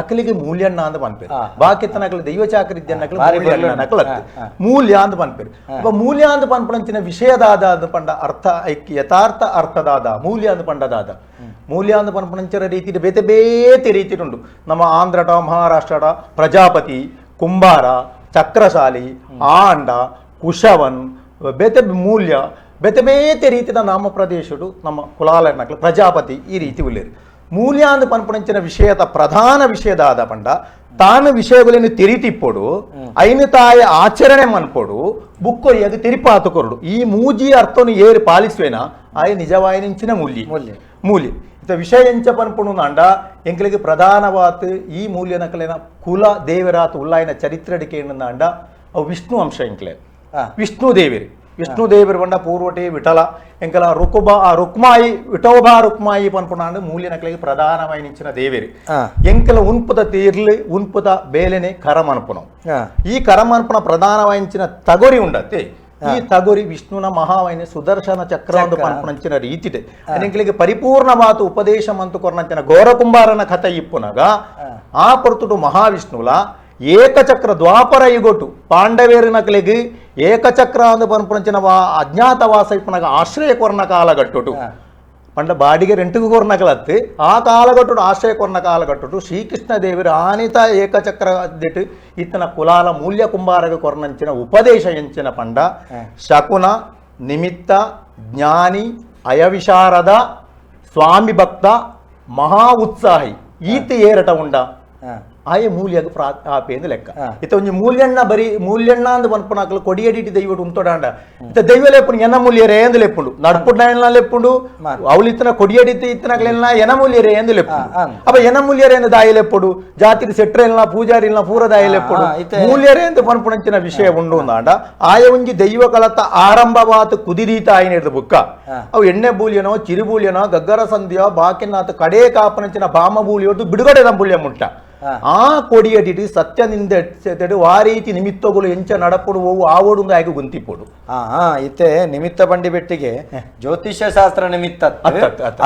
ಅಕ್ಕಲಿಗೆ ಮೂಲ್ಯಣ್ಣ ಅಂತ ಪನ್ಪೇರು ಬಾಕಿತ್ತನ ಅಕಲು ದೈವಚಾಕ್ರಿ ಇದ್ದನಕಲು ಮೂಲ್ಯಣ್ಣ ಮೂಲ್ಯ ಅಂತ ಪನ್ಪೇರು ಅಪ್ಪ ಮೂಲ್ಯ ಅಂತ ಪನ್ಪುಣಂಚಿನ ವಿಷಯದಾದ ಅಂತ ಪಂಡ ಅರ್ಥ ಐಕ್ಯ ಯಥಾರ್ಥ ಅರ್ಥದಾದ ಮೂಲ್ಯ ಅಂತ ಪಂಡದಾದ ಮೂಲ್ಯ ಅಂತ ಪನ್ಪುಣಂಚರ ರೀತಿ ಬೇತೆ ಬೇತೆ ರೀತಿ ಉಂಟು ನಮ್ಮ ಆಂಧ್ರಟ ಮಹಾರಾಷ್ಟ್ರಟ ಪ್ರಜಾಪತಿ ಕುಂಬಾರ ಚಕ್ರಶಾಲಿ ಆಂಡ ಕುಶವನ್ ಬೇತೆ ಮೂಲ್ಯ ಬೇತೆ ಬೇತೆ ರೀತಿಯ ನಾಮ ಪ್ರದೇಶಡು ನಮ್ಮ ಕುಲಾಲನಕಲು ಪ್ರಜಾಪತಿ ಈ ರೀತಿ ಉಳ್ಳೇರು ಮೂಲ್ಯ ಅಂದ ಪನ್ಪುಣಂಚಿನ ವಿಷಯದ ಪ್ರಧಾನ ವಿಷಯದಾದ ಪಂಡ ತಾನು ವಿಷಯಗಳನ್ನು ತಿರಿತಿಪ್ಪೊಡು ಐನು ತಾಯ ಆಚರಣೆ ಮನ್ಪೊಡು ಬುಕ್ಕೊರಿಯಾಗ ತಿರಿಪಾತು ಕೊರಡು ಈ ಮೂಜಿ ಅರ್ಥನು ಏರು ಪಾಲಿಸುವೇನ ಆಯ ನಿಜವಾಯಿನಿಂಚಿನ ಮೂಲ್ಯ ಮೂಲ್ಯ ಮೂಲ್ಯ ಇತ್ತ ವಿಷಯ ಎಂಚ ಪನ್ಪುಣು ನಾಂಡ ಎಂಕಲಿಗೆ ಪ್ರಧಾನವಾತ್ ಈ ಮೂಲ್ಯನಕಲಿನ ಕುಲ ದೇವರಾತ್ ಉಲ್ಲಾಯಿನ ಚರಿತ್ರೆಡಿಕೆ ನಾಂಡ ಅವು ವಿಷ್ಣು ಅಂಶ ಎಂಕ್ಲೆ ವಿಷ್ಣು ದೇವರು Vishnu ದೇವರು ಬಂಡ ಪೂರ್ವಟಿ ವಿಠಲ ಎಂಕಲ ರುಕುಬ ರುಕ್ಮಾಯಿ ವಿಠೋಬಾ ರುಕ್ಮಾಯಿ ಪನ್ಪುನಾಂಡು ಮೂಲ್ಯನಕಲಿಗೆ ಪ್ರಧಾನವಾಗಿ ನಿಂಚಿನ ದೇವೇರಿ. ಎಂಕಲ ಉನ್ಪುದ ತೀರ್ಲಿ ಉನ್ಪುದ ಬೇಲೆನೆ ಕರಮನ್ಪುನವು. ಈ ಕರಮನ್ಪುನ ಪ್ರಧಾನವಾయింಚಿನ ತಗೊರಿ ಉಂಡತ್ತೆ. ಈ ತಗೊರಿ ವಿಷ್ಣುನ ಮಹಾವಾಹಿನಿ ಸುದರ್ಶನ ಚಕ್ರ ಒಂದು ಪನ್ಪುನಂಚಿನ ರೀತಿದೆ. ಎಂಕಲಿಗೆ ಪರಿಪೂರ್ಣವಾದ ಉಪದೇಶ ಮಂತು ಕೊರ್ನಂಚಿನ ಘೋರಕುಂಬಾರನ ಕಥೆ ಇಪ್ಪುನಗ ಆ ಪೊರ್ತುಡು ಮಹಾವಿಷ್ಣುಲ ಏಕಚಕ್ರ ದ್ವಾಪರ ಯುಗೊಟು ಪಾಂಡವೇರಿನಕಲಿಗೆ ಏಕಚಕ್ರ ಅಂದು ಪನ್ಪುನಂಚಿನ ಅಜ್ಞಾತವಾಸ ಇಪ್ಪುನಗ ಆಶ್ರಯ ಕೊರ್ನ ಕಾಲಗಟ್ಟುಟು ಪಂಡ ಬಾಡಿಗೆ ರೆಂಟಿಗೆ ಕೊರ್ನಕಲತ್ತು ಆ ಕಾಲಗಟ್ಟುಡು ಆಶ್ರಯ ಕೊರ್ನ ಕಾಲಗಟ್ಟುಟು ಶ್ರೀಕೃಷ್ಣ ದೇವರು ಆನಿತ ಏಕಚಕ್ರ ದಿಟ್ಟು ಇತ್ತನ ಕುಲಾಲ ಮೂಲ್ಯ ಕುಂಬಾರಗ ಕೊರ್ನಂಚಿನ ಉಪದೇಶ ಎಂಚಿನ ಪಂಡ ಶಕುನ ನಿಮಿತ್ತ ಜ್ಞಾನಿ ಅಯವಿಶಾರದ ಸ್ವಾಮಿ ಭಕ್ತ ಮಹಾ ಉತ್ಸಾಹಿ ಈತ ಏರಟ ಉಂಡ ಆಯೆ ಮೂಲ್ಯಗ ಆಪೇಂದು ಲೆಕ್ಕ. ಇತ್ತ ಒಂಜಿ ಮೂಲ್ಯಣ್ಣ ಬರಿ ಮೂಲ್ಯಣ್ಣ ಅಂದ್ ಪನ್ಪುನಾಕಲು ಕೊಡಿಯಡಿಟಿ ದೈವಡು ಉಂತೊಡಾಂಡ ಇತ್ತ ದೈವ ಲೇಪುಂಡು ಎನ ಮೂಲ್ಯರೇ ಅಂದ್ ಲೆಪ್ಪುಂಡು ನಡ್ಪುಡ್ನ ಲೆಪ್ಪುಂಡು ಅವಳು ಇತ್ತನ ಕೊಡಿಯಡಿತಿ ಇತ್ತನಗಲೆಲ್ಲ ಎನ ಮೂಲ್ಯರೇ ಅಂದ್ ಲೆಪ್ಪುಂಡು. ಅಪ್ಪ ಎನ ಮೂಲ್ಯರೇ ಅಂದ್ ದಾಯ ಲೆಪ್ಪುಡು ಜಾತಿಗೆ ಸೆಟ್ರೆಲ್ನ ಪೂಜಾರಿಲ್ನ ಪೂರ ದಾಯ ಲೆಪ್ಪುಡು ಮೂಲ್ಯರೇ ಅಂದ್ ಪನ್ಪುನಂಚಿನ ವಿಷಯ ಉಂಡು ಅಂದಾಂಡ ಆಯ ಒಂಜಿ ದೈವ ಕಲತ ಆರಂಭವಾತ ಕುದಿರೀತ ಆಯ್ನಿಡ್ದು ಬುಕ್ಕ ಅವು ಎಣ್ಣೆ ಬೂಲ್ಯನೋ ಚಿರುಬೂಲ್ಯನೋ ಗಗ್ಗರ ಸಂಧಿಯೋ ಬಾಕಿನಾಥ ಕಡೇ ಕಾಪನಂಚಿನ ಬಾಮ ಬೂಲಿಯೋದು ಬಿಡುಗಡೆ ಬೂಲ್ಯ ಮುಟ್ಟ ಆ ಕೊಡಿಯಡಿಟಿ ಸತ್ಯನಿಂದ ಆ ರೀತಿ ನಿಮಿತ್ತಗಳು ಎಂಚ ನಡಪಡು ಹೋವು ಆವೋಡು ಆಯ್ಕೆ ಗುಂತಿಪೋಡು. ಇತ್ತೆ ನಿಮಿತ್ತ ಬಂಡಿ ಬೆಟ್ಟಿಗೆ ಜ್ಯೋತಿಷ್ಯ ಶಾಸ್ತ್ರ ನಿಮಿತ್ತ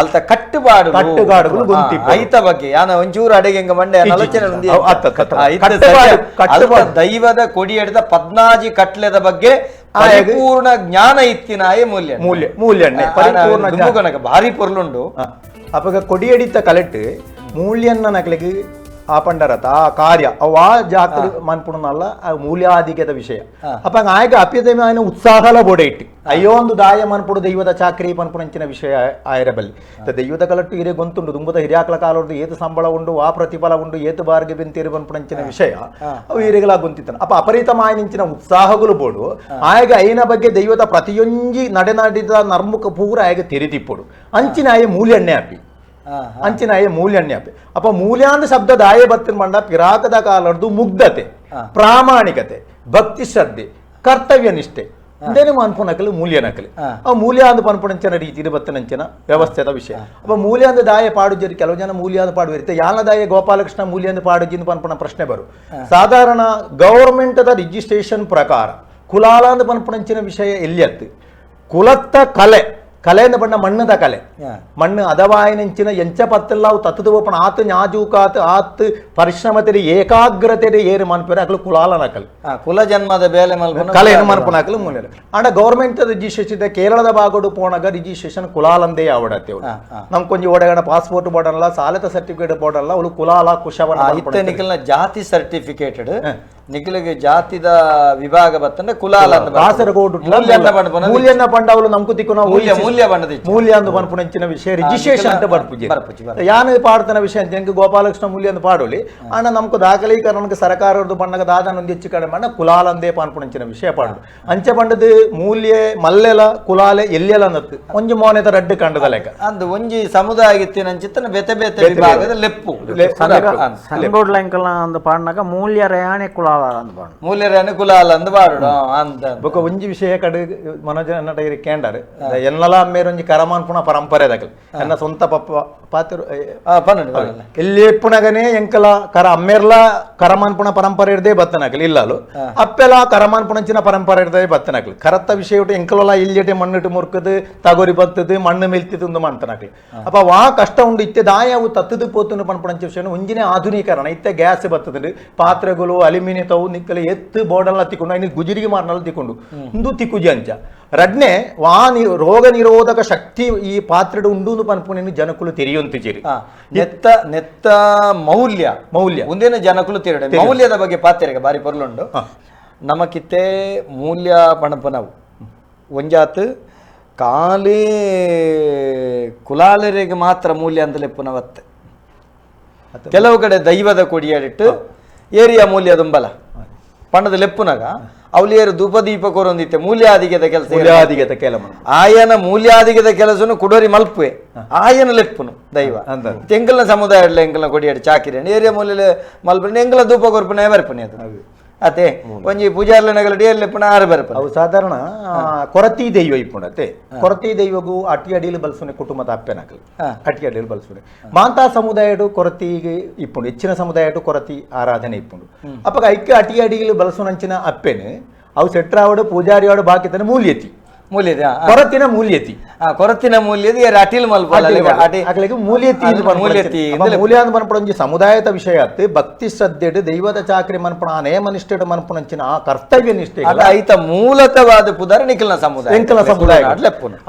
ಅಲ್ತ ಕಟ್ಟುಬಾಡು ಕಟ್ಟುಗಾಡುಗಳು ಗುಂತಿಪೋಡು ಐತ ಬಗ್ಗೆ ಯಾನ ಒಂಚೂರು ಅಡೆಗೆ ಹೆಂಗ ಮಂಡೆ ಆಲೋಚನೆ ದೈವದ ಕೊಡಿಯಡಿದ ಪದ್ನಾಜಿ ಕಟ್ಲೆದ ಬಗ್ಗೆ ಪರಿಪೂರ್ಣ ಜ್ಞಾನ ಇತ್ತಿನಾಯೆ ಮೂಲ್ಯ ಮೂಲ್ಯ ಮೂಲ್ಯಣ್ಣೆ ಪರಿಪೂರ್ಣ ಭಾರಿ ಪೊರ್ಲುಂಡು. ಅಪಗ ಕೊಡಿಯಡಿತ ಕಲೆಟ್ ಮೂಲ್ಯನ್ನ ನಕಲಿಗೆ ಆ ಪಂಡರತ ಆ ಕಾರ್ಯ ಅವು ಆ ಜಾತ್ರೆ ಮನ್ಪುಣನಲ್ಲ ಆ ಮೂಲ್ಯಾಧಿಕ್ಯದ ವಿಷಯ. ಅಪ್ಪ ಆಯ್ಕೆ ಅಪ್ಯದమైన ಉತ್ಸಾಹಲ ಬೋಡೆ ಇಟ್ಟು ಅಯ್ಯೋ ಒಂದು ದಾಯ ಮನ್ಪುಡು ದೈವದ ಚಾಕ್ರಿ ಪನ್ಪುಣಂಚಿನ ವಿಷಯ ಆಯರಬಲ್ಲಿ. ದೈವದ ಕಲಟ್ಟು ಹಿರಿಯ ಗೊಂತುಂಡು ದುಂಬದ ಹಿರಿಯಾಕಲ ಕಾಲೊಡ್ದು ಏತು ಸಂಬಳ ಉಂಡು ಆ ಪ್ರತಿಫಲ ಉಂಡು ಏತು ಬಾರ್ಗೆ ಬೆಂತೀರು ಪನ್ಪುಣಂಚಿನ ವಿಷಯ ಅವು ಹಿರಿಗಳ ಗೊಂತಿತ್ತನ. ಅಪ್ಪ ಅಪರಿತಮಾಯನಿಂಚಿನ ಉತ್ಸಾಹಗಳು ಬೋಡು ಆಯಗ ಐನ ಬಗ್ಗೆ ದೈವದ ಪ್ರತಿಯೊಂಜಿ ನಡೆನಾಡಿದ ನರ್ಮುಖ ಪೂರ ಆಯಗ ತೆರಿತಿಪ್ಪುಡು ಅಂಚಿನ ಆಯ ಮೂಲ್ಯಣ್ಣೆ ಅಪ್ಪಿ ಅಂಚಿನಾಯ ಮೂಲ್ಯಣ್ಯ. ಅಪ್ಪ ಮೂಲ್ಯಾಂದ ಶಬ್ದ ದಾಯ ಬತ್ತಿನ ಮಂಡ ಪಿರಾಕದ ಕಾಲರ್ದು ಮುಗ್ಧತೆ ಪ್ರಾಮಾಣಿಕತೆ ಭಕ್ತಿ ಶ್ರದ್ಧೆ ಕರ್ತವ್ಯ ನಿಷ್ಠೆ ಇದೇನು ಅನ್ಪುನಕಲು ಮೂಲ್ಯ ನಕಲು ಆ ಮೂಲ್ಯ ಅಂದ ಪನ್ಪುಣಂಚನ ರೀತಿ ಬತ್ತನಂಚನ ವ್ಯವಸ್ಥೆದ ವಿಷಯ. ಅಪ್ಪ ಮೂಲ್ಯ ಅಂದ ದಾಯ ಪಾಡುಜರಿ ಕೆಲವು ಜನ ಮೂಲ್ಯ ಅಂದ ಪಾಡುವ ಇರುತ್ತೆ ಯಾನ ದಾಯ ಗೋಪಾಲಕೃಷ್ಣ ಮೂಲ್ಯ ಅಂದ ಪಾಡುಜಿಂದ ಪನ್ಪುಣ ಪ್ರಶ್ನೆ ಬರು. ಸಾಧಾರಣ ಗೌರ್ಮೆಂಟ್ ರಿಜಿಸ್ಟ್ರೇಷನ್ ಪ್ರಕಾರ ಕುಲಾಲ ಅಂದ ಪನ್ಪುಣಂಚಿನ ವಿಷಯ ಎಲ್ಲಿಯತ್ತು ಕುಲತ್ತ ಕಲೆ ಕಲೆಯಿಂದ ಬಣ್ಣ ಮಣ್ಣದ ಕಲೆ ಮಣ್ಣು ಅದವಾಯನಂಚಿನ ಎಂಚ ಪತ್ತೆಲ್ಲ ತತ್ತದ ಒಪ್ಪಣ ಆತು ಞಾಜೂಕಾತು ಆತು ಪರಿಶ್ರಮತೆರೆ ಏಕಾಗ್ರತೆರೆ ಏರು ಮನ್ಪೇರೆ ಅಕಲು ಕುಲಾಲ ನಕಲು ಕುಲ ಜನ್ಮದ ಬೇಲೆ ಕಲೆ ಏನು ಮನ್ಪುನಕಲು ಮೂಲೆ. ಆಂಡ ಗೌರ್ಮೆಂಟ್ ರಿಜಿಸ್ಟ್ರೇಷನ್ ಕೇರಳದ ಭಾಗಡು ಪೋಣಗ ರಿಜಿಸ್ಟ್ರೇಷನ್ ಕುಲಾಲಂದೇ ಆವಡತ್ತೆ ನಮ್ ಕೊಂಚ ಓಡಗಣ ಪಾಸ್ಪೋರ್ಟ್ ಬೋರ್ಡಲ್ಲ ಸಾಲದ ಸರ್ಟಿಫಿಕೇಟ್ ಬೋರ್ಡಲ್ಲ ಅವಳು ಕುಲಾಲ ಕುಶವನ ಇತ್ತೆ ನಿಖಲ್ನ ಜಾತಿ ಸರ್ಟಿಫಿಕೇಟೆಡ್ ನಿಖಲಿಗೆ ಜಾತಿದ ವಿಭಾಗ ಬತ್ತಂದ್ರೆ ಕುಲಾಲ ಅಂತ ಕಾಸರಗೋಡು ಮೂಲ್ಯನ್ನ ಪಂಡವಲು ನಮ್ಕು ತಿಕ್ಕು ನಾವು ಮೂಲ್ಯ ಬಣ್ಣದ ಮೂಲ್ಯ ಅಂದು ಪನ್ಪುಣಂಚಿನ ವಿಷಯ ರಿಜಿಸ್ಟ್ರೇಷನ್ ಅಂತ ಬರ್ಪುಜಿ ಯಾನು ಪಾಡ್ತನ ವಿಷಯ ಅಂತ ಎಂಕ್ ಗೋಪಾಲಕೃಷ್ಣ ಮೂಲ್ಯ ಅಂದು ಪಾಡೋಲಿ ಆಂಡ ನಮ್ಕು ದಾಖಲೀಕರಣಕ್ಕೆ ಸರ್ಕಾರದ್ದು ಬಣ್ಣಗ ದಾದನ ಒಂದು ಹೆಚ್ಚು ಕಡಿಮೆ ಬಣ್ಣ ಕುಲಾಲ ಅಂದೇ ಪಾನ್ಪುಣಂಚಿನ ವಿಷಯ ಪಾಡು ಅಂಚೆ ಪಂಡದು ಮೂಲ್ಯ ಮಲ್ಲೆಲ ಕುಲಾಲೆ ಎಲ್ಲೆಲ ಅನ್ನತ್ತು ಒಂಜಿ ಮೋನೆದ ರಡ್ಡು ಕಂಡದ ಲೆಕ್ಕ ಅಂದು ಒಂಜಿ ಸಮುದಾಯ ಇತ್ತಿನಂಚಿತ್ತನ ಬೇತೆ ಬೇತೆ ವಿಭಾಗದ ಲೆಪ್ಪು ಸಂಗೋಡ್ಲ ಎಂಕಲ್ನ ಅಂದು ಪಾಡ್ನಾಗ ಮೂಲ್ಯ ರಯಾಣೆ ಕುಲಾಲ ಅಂದ್ ಪಾಡು ಮೂಲ್ಯರನ್ನು ಕುಲಾಲ ಅಂದ್ ಪಾಡು ಅಂತ. ಬೊಕ ಒಂಜಿ ವಿಷಯ ಕಡೆ ಮನೋಜ ಅನ್ನಟ ಕೇಂಡಾರು ಎನ್ನಲ ಅಮ್ಮೇರು ಒಂಜಿ ಕರಮಾನ್ಪುಣ ಪರಂಪರೆ ದಕಲ್ ಎನ್ನ ಸ್ವಂತ ಪಪ್ಪ ಪಾತ್ರ ಎಲ್ಲಿ ಎಪ್ಪುನಗನೆ ಎಂಕಲ ಕರ ಅಮ್ಮೇರ್ಲ ಕರಮಾನ್ಪುಣ ಪರಂಪರೆ ಇರದೆ ಬತ್ತನಕಲ್ ಇಲ್ಲಲು ಅಪ್ಪೆಲ ಕರಮಾನ್ಪುಣಂಚಿನ ಪರಂಪರೆ ಇರದೆ ಬತ್ತನಕಲ್ ಕರತ್ತ ವಿಷಯ ಎಂಕಲಲ ಇಲ್ಲಿಟೆ ಮಣ್ಣಿಟ್ಟು ಮುರ್ಕದು ತಗೋರಿ ಬತ್ತದು ಮಣ್ಣು ಮೆಲ್ತಿದ್ದು ಮಾಡ್ತನಕಲ್ ಅಪ್ಪ ವಾ ಕಷ್ಟ ಉಂಡು ಇತ್ತೆ ದಾಯವು ತತ್ತದು ಪೋತುನು ಪನ್ಪುಣಂಚ ವಿಷಯ ಒಂಜಿನೇ ಆಧುನೀಕರಣ ಇತ್ತೆ ಗ್ಯಾಸ್ ಬತ್ತದು ಪಾತ್ರೆಗಳು ಅಲ್ಯೂಮಿನಿಯಂ ತವು ನಿಕ್ಕಲ ಎತ್ತು ಬೋರ್ಡಲ್ಲ ತಿಕ್ಕೊಂಡು ಐನಿ ಗುಜಿರಿಗೆ ಮಾರ್ನಲ್ಲ ತಿಕ್ಕೊಂಡು ಇಂದು ತಿಕ್ಕುಜಿ ಅಂಚ ರಡ್ನೆ ವಾ ರೋಗ ನಿರೋಧಕ ಶಕ್ತಿ ಈ ಪಾತ್ರೆಡು ಉಂಡು ಪನ್ಪುಣೆನು ಜನಕುಲು ತೆರಿಯೊಂತಿಜಿರಿ. ನೆತ್ತ ನೆತ್ತ ಮೌಲ್ಯ ಮೌಲ್ಯ ಒಂದೇನು ಜನಕುಲು ತೆರಡೆ ಮೌಲ್ಯದ ಬಗ್ಗೆ ಪಾತ್ರೆಗೆ ಬಾರಿ ಪೊರ್ಲುಂಡು. ನಮಕಿತ್ತೆ ಮೂಲ್ಯ ಪಣಪನವು ಒಂಜಾತ್ ಖಾಲಿ ಕುಲಾಲರಿಗೆ ಮಾತ್ರ ಮೂಲ್ಯ ಅಂತ ಲೆಪ್ಪುನವತ್ತೆ. ಕೆಲವು ಕಡೆ ದೈವದ ಕೊಡಿಯಾಡಿಟ್ಟು ಏರಿಯಾ ಮೂಲ್ಯ ದುಂಬಲ ಪಣ್ಣದ ಲೆಪ್ಪುನಾಗ ಅವಲಿಯರು ಧೂಪ ದೀಪ ಕೊರೊಂದಿತ್ತೆ ಮೂಲ್ಯಾದಿಗೆದ ಕೆಲಸ ಮೂಲ್ಯಾದಿಗೆದ ಕೆಲಸ ಆಯನ ಮೂಲ್ಯಾದಿಗೆದ ಕೆಲಸನು ಕುಡೋರಿ ಮಲ್ಪುವೆ ಆಯನ ಲೆಪ್ಪುನು ದೈವ ಎಂಕಲ್ನ ಸಮುದಾಯ ಎಂಕಲ್ನ ಕೊಡಿಯಾಡಿ ಚಾಕಿರಿ ಏರಿಯಾ ಮೂಲ್ಯ ಮಲ್ಪನೆ ಎಂಕಲ ಧೂಪ ಕೊರ್ಪುನೆ ಬರ್ಪುನೆ ಅದು. ಅತೆ ಒಂಜಿ ಪೂಜಾರ್ಲ ನಗಲಡಿ ಎಲ್ಲಿ ಪುನಃ ಆರು ಬರ್ಪ ಅವು ಸಾಧಾರಣ ಕೊರತಿ ದೈವ ಇಪ್ಪುಂಡತೆ ಕೊರತಿ ದೈವಗೂ ಅಟಿ ಅಡಿಲು ಬಲ್ಸುನೆ ಕುಟುಂಬದ ಅಪ್ಪೆನಕಲು ಅಟಿ ಅಡಿಲು ಬಲ್ಸುನೆ ಮಾಂತಾ ಸಮುದಾಯಡು ಕೊರತಿಗೆ ಇಪ್ಪುಂಡು ಹೆಚ್ಚಿನ ಸಮುದಾಯಡು ಕೊರತಿ ಆರಾಧನೆ ಇಪ್ಪುಂಡು ಅಪ್ಪಗ ಐಕ್ಯ ಅಟಿ ಅಡಿಲು ಬಲ್ಸುನಂಚಿನ ಅಪ್ಪೆನು ಅವು ಸೆಟ್ರಾವಡು ಪೂಜಾರಿಯಾಡು ಬಾಕಿತನ ಮೂಲ್ಯತಿ ಮೂಲ್ಯದ ಕೊರತಿನ ಮೂಲ್ಯತಿ ಕೊರತಿನ ಮೂಲ್ಯದ ಅಟಿಲ್ ಮಲ್ಪ ಅಗಲಿಗೆ ಮೂಲ್ಯತಿ ಮೂಲ್ಯತಿ ಮೂಲ್ಯ ಅಂದ್ ಮನ್ಪಡ ಒಂಜಿ ಸಮುದಾಯದ ವಿಷಯ ಅತ್ತು ಭಕ್ತಿ ಶ್ರದ್ಧೆಡು ದೈವದ ಚಾಕ್ರಿ ಮನ್ಪಣ ಆ ನೇಮ ನಿಷ್ಠೆಡು ಮನ್ಪುನಂಚಿನ ಆ ಕರ್ತವ್ಯ ನಿಷ್ಠೆ ಐತ ಮೂಲತವಾದ ಪುದರ್ ನಿಖಲ್ನ ಸಮುದಾಯ ಎಂಕಲ ಸಮುದಾಯ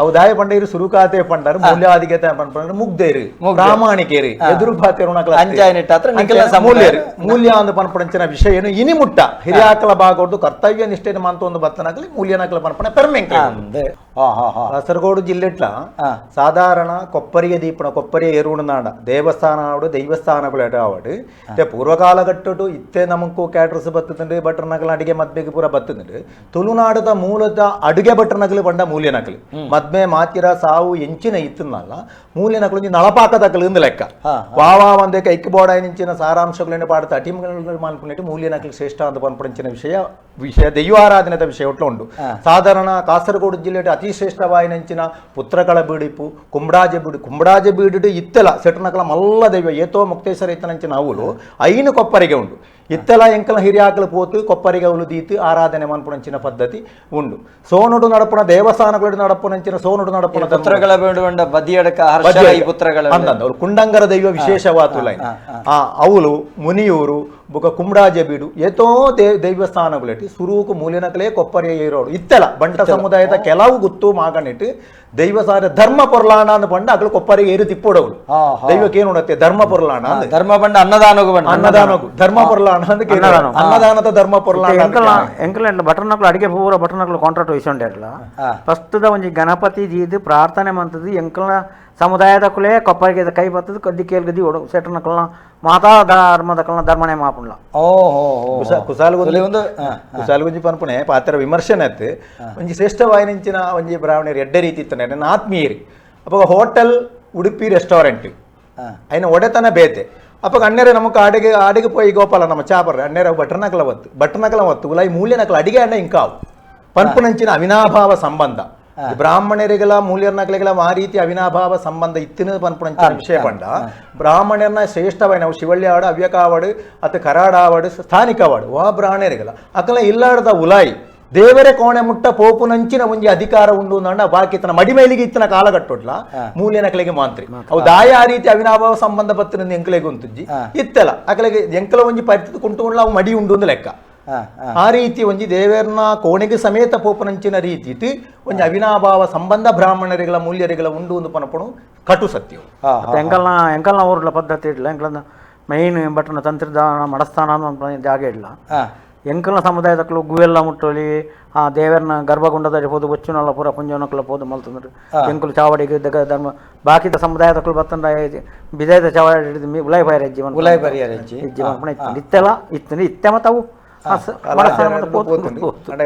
ಅವು ದಾಯ ಪಂಡೇರು ಸುರುಕಾತೆ ಪಂಡರು ಮೂಲ್ಯಾಧಿಗತೆ ಪಂಡರು ಮುಗ್ದೇರು ಪ್ರಾಮಾಣಿಕೇರು ಎದುರು ಭಾತೇರು ಮೂಲ್ಯರು ಮೂಲ್ಯ ಅಂದ್ ಪನ್ಪುನಂಚಿನ ವಿಷಯ ಇನಿ ಮುಟ್ಟ ಹಿರಿಯಾಕಲ ಭಾಗದ್ದು ಕರ್ತವ್ಯ ನಿಷ್ಠೆ ಮಂತ ಒಂದು ಬತ್ತನಾಗಲಿ ಮೂಲ್ಯನಕಲ ಪನ್ಪಣ ಪೆರ್ಮೆಂಕ. ಕಾಸರಗೋಡು ಜಿಲ್ಲೆಟ್ಲ ಸಾಧಾರಣ ಕೊಪ್ಪರಿಗೆ ದೀಪಣ ಕೊಪ್ಪರಿಯ ಎರುಣನಾಡ ದೇವಸ್ಥಾನ ಆವಡು ದೈವಸ್ಥಾನಗಳು ಆವಡು ಇತ್ತೆ ಪೂರ್ವಕಾಲಘಟ್ಟಡು ಇತ್ತೆ ನಮಕು ಕ್ಯಾಟ್ರಸ್ ಬತ್ತುಂಡು ಭಟ್ರನಕಲ ಅಡಿಗೆ ಮದ್ಮೆಗೆ ಪೂರ ಬತ್ತುಂಡು ತುಳುನಾಡದ ಮೂಲದ ಅಡುಗೆ ಭಟ್ರನಕಲು ಪಂಡ ಮೂಲ್ಯನಕಲು ಮದ್ಮೆ ಮಾತಿರ ಸಾವು ಎಂಚಿನ ಇತ್ತುನಲ್ಲ ಮೂಲ್ಯನಕಲು ಒಂಜಿ ನಳಪಾಕದಕಲು ಇಂದು ಲೆಕ್ಕ ವಾವಾ ಒಂದೇ ಕೈಕ್ ಬೋಡಾಯಿನಿಂಚಿನ ಸಾರಾಂಶಗಳನ್ನು ಪಾಡ್ತ ಅಟಿಮಗಳನ್ನು ಮಾನ್ಪುನೆಟ್ಟು ಮೂಲ್ಯನಕಲು ಶ್ರೇಷ್ಠ ಅಂತ ಪನ್ಪುನಂಚಿನ ವಿಷಯ ವಿಷಯ ದೈವಾರಾಧನೆದ ವಿಷಯ ಒಟ್ಲ ಉಂಡು. ಸಾಧಾರಣ ಕಾಸರಗೋಡು ಜಿಲ್ಲೆ ಅತಿ ಶ್ರೇಷ್ಠವಾಯಿನಂಚಿನ ಪುತ್ರಕಳ ಬೀಡಿಪು ಕುಂಬಡಾಜೆ ಬೀಡು ಕುಂಬಡಾಜೆ ಬೀಡು ಇತ್ತೆಲ ಸೆಟ್ನಕಲ ಮಲ್ಲ ದೈವ ಏತೋ ಮುಕ್ತೇಶ್ವರ ಇತ್ತನಂಚಿನ ಅವುಲು ಐನು ಕೊಪ್ಪರಿಗೆ ಉಂಡು. ಇತ್ತೆಲ ಎಂಕಲ ಹಿರಿಯಾಕಲು ಪೋತು ಕೊಪ್ಪರಿಗೆ ಅವಲು ದೀತು ಆರಾಧನೆ ಮನ್ಪುನಂಚಿನ ಪದ್ಧತಿ ಉಂಡು. ಸೋನುಡು ನಡಪುನ ದೇವಸ್ಥಾನಗಳು ನಡಪುನಂಚಿನ ಸೋನುಡು ನಡಪುನ ಪುತ್ರಗಳ ಬೀಡು ಬದಿಯಡಕ ಪುತ್ರಗಳ ಅಂದಂದು ಅವ್ರು ಕುಂಡಂಗರ ದೈವ ವಿಶೇಷವಾತು ಲೈನ್ ಆ ಅವಲು ಮುನಿಯೂರು ಬುಕ ಕುಂಬಡಾಜೆ ಬೀಡು ಏತೋ ದೈವಸ್ಥಾನಗಳಿಟ್ಟು ಸುರೂಕು ಮೂಲಿನಕಲೇ ಕೊಪ್ಪರಿಯ ಇರೋಡು ಇತ್ತೆಲ ಬಂಟ ಸಮುದಾಯದ ಕೆಲವು ಗುತ್ತು ಮಾಗಣಿಟ್ಟು ದೈವಸಾರ ಧರ್ಮ ಪೊರ್ಲಾಣ ಅಂದ್ ಪಂಡ ಅಗಲು ಕೊಪ್ಪರಿಗೆ ಏರು ತಿಪ್ಪೋಡವಳು ದೈವಕ್ಕೆ ಏನು ಉಣತ್ತೆ ಧರ್ಮ ಪೊರ್ಲಾಣ ಧರ್ಮ ಬಂಡ ಅನ್ನದಾನಗು ಬಂಡ ಅನ್ನದಾನಗು ಧರ್ಮ ಪೊರ್ಲಾಣ ಅಂತ ಅನ್ನದಾನದ ಧರ್ಮ ಪೊರ್ಲಾಣ. ಎಂಕಲ ಬಟರ್ನಕ್ಲು ಅಡಿಗೆ ಪೂರ ಬಟರ್ನಕ್ಲು ಕಾಂಟ್ರಾಕ್ಟ್ ವಹಿಸ್ಕೊಂಡಿರಲ್ಲ. ಫಸ್ಟ್ ಒಂಜಿ ಗಣಪತಿ ದೀದು ಪ್ರಾರ್ಥನೆ ಮಂತದ್ದು ಎಂಕಲ್ನ ಸಮುದಾಯದ ಕುಲೇ ಕೊಪ್ಪರಿಗೆ ಕೈ ಬತ್ತದ ಕದ್ದಿ ಕೇಳ್ಗದಿ ಓಡು ಸೆಟ್ರನಕಲ್ನ ಮಾತಾ ಧರ್ಮದಕಲ್ನ ಧರ್ಮನೇ ಮಾಪುಂಡ್ಲ. ಓಹೋ ಕುಸಾಲ್ಗುಂಜಿ ಪನ್ಪುಣೆ ಪಾತ್ರ ವಿಮರ್ಶನೆ ಅತ್ತು ಒಂಜಿ ಶ್ರೇಷ್ಠವಾಯಿನಿಂಚಿನ ಒಂಜಿ ಬ್ರಾಹ್ಮಣರು ಎಡ್ಡೆ ರೀತಿ ಇತ್ತು ನನ್ನ ಆತ್ಮೀಯರಿ. ಅಪ್ಪ ಹೋಟೆಲ್ ಉಡುಪಿ ರೆಸ್ಟೋರೆಂಟ್ అయిన ಒಡೆತನ ಬೇತೆ. ಅಪ್ಪ ಅಣ್ಣರೆ ನಮಕ್ ಆಡಿಗೆ ಆಡಿಗೆ ಪೋಯಿ ಗೋಪಾಲ ನಮ್ಮ ಚಾಪರ್ರೆ ಅಣ್ಣರೆ ಬಟರ್ನಕಲ ಒತ್ತು ಬಟರ್ನಕಲ ಒತ್ತು ಉಲಾಯಿ ಮೂಲ್ಯನಕಲ ಅಡಿಗೆ ಅಣ್ಣ ಇಂಕಾವು ಪನ್ಪುನಂಚಿನ ಅವಿನಾಭಾವ ಸಂಬಂಧ ಬ್ರಾಹ್ಮಣರಿಗೆಲ್ಲ ಮೂಲ್ಯರ್ನಕಲಿಗೆಲ್ಲ ಆ ರೀತಿ ಅವಿನಾಭಾವ ಸಂಬಂಧ ಇತ್ತಿನ ಪನ್ಪುನಂಚಿನ ವಿಷಯ ಪಂಡ ಬ್ರಾಹ್ಮಣರನ್ನ ಶ್ರೇಷ್ಠವಾಯಿನ ಶಿವಳ್ಳಿ ಆಡು ಅವ್ಯಕಾವಾಡು ಅತ್ತ ಕರಾಡಾವಾಡು ಸ್ಥಾನಿಕವಾಡು ವಾ ಬ್ರಾಹ್ಮಣರಿಗೆಲ್ಲ ಅಕಲ ಇಲ್ಲಾಡದ ಉಲಾಯಿ ದೇವರೇ ಕೋಣೆ ಮುಟ್ಟ ಪೋಪುನಂಚಿನ ಒಂಜಿ ಅಧಿಕಾರ ಉಂಡು ಅಂಡ ಬಾಕಿ ತನ್ನ ಮಡಿಮೈಲಿಗೆ ಇತ್ತಿನ ಕಾಲಗಟ್ಟೊಡ್ಲ ಮೂಲ್ಯನಕಲಿಗೆ ಮಾಂತ್ರಿ ಅವು ದಾಯ ಆ ರೀತಿ ಅವಿನಾಭಾವ ಸಂಬಂಧ ಪತ್ತಿನ ಎಂಕಲೆಗೆ ಉಂತುಜ್ಜಿ ಇತ್ತಲ್ಲ ಅಕಲೆಗೆ ಎಂಕಲ ಒಂಜಿ ಪರಿಸ್ಥಿತಿ ಕುಂಟು ಅವು ಮಡಿ ಉಂಡು ಒಂದು ಲೆಕ್ಕ. ಆ ರೀತಿ ಒಂಜಿ ದೇವರನ್ನ ಕೋಣೆಗೆ ಸಮೇತ ಪೋಪನಂಚಿನ ರೀತಿ ಒಂಜಿ ಅವಿನಾಭಾವ ಸಂಬಂಧ ಬ್ರಾಹ್ಮಣರಿಗಳ ಮೂಲ್ಯರಿಗಳ ಉಂಡು ಒಂದು ಪನಪಣು ಕಟು ಸತ್ಯವು. ಎಂಕಲ್ನ ಎಂಕಲ್ನ ಊರ್ಲ ಪದ್ಧತಿ ಇಡ್ಲ ಎಂಕಲ್ನ ಮೈನ್ ಬಟ್ಟನ ತಂತ್ರದಾನ ಮಡಸ್ಥಾನ ಜಾಗ ಇಡ್ಲ ಎಂಕಲ್ನ ಸಮುದಾಯದಕ್ಕಲು ಗುವೆಲ್ಲ ಮುಟ್ಟೋಲಿ ಆ ದೇವರನ್ನ ಗರ್ಭಗುಂಡದಲ್ಲಿ ಪೋದು ಬೊಚ್ಚುನಲ್ಲ ಪೂರ ಪುಂಜನಕ್ಕಲ ಪೋದು ಮಲ್ತಂದ್ರೆ ಎಂಕುಲು ಚಾವಡಿಗೆ ಧರ್ಮ ಬಾಕಿದ ಸಮುದಾಯದಕ್ಕಲು ಬತ್ತಂಡ ಬಿಜಯದ ಚಾವಡಿ ಹಿಡಿದು ಉಲಾಯ್ ಬೈರ ಜೀವನ ಉಲಾಯ್ ಬರಿಯರ ಜೀವನ ಇತ್ತೆಲ್ಲ ಇತ್ತು ಇತ್ತೆ ಮತ್ತವು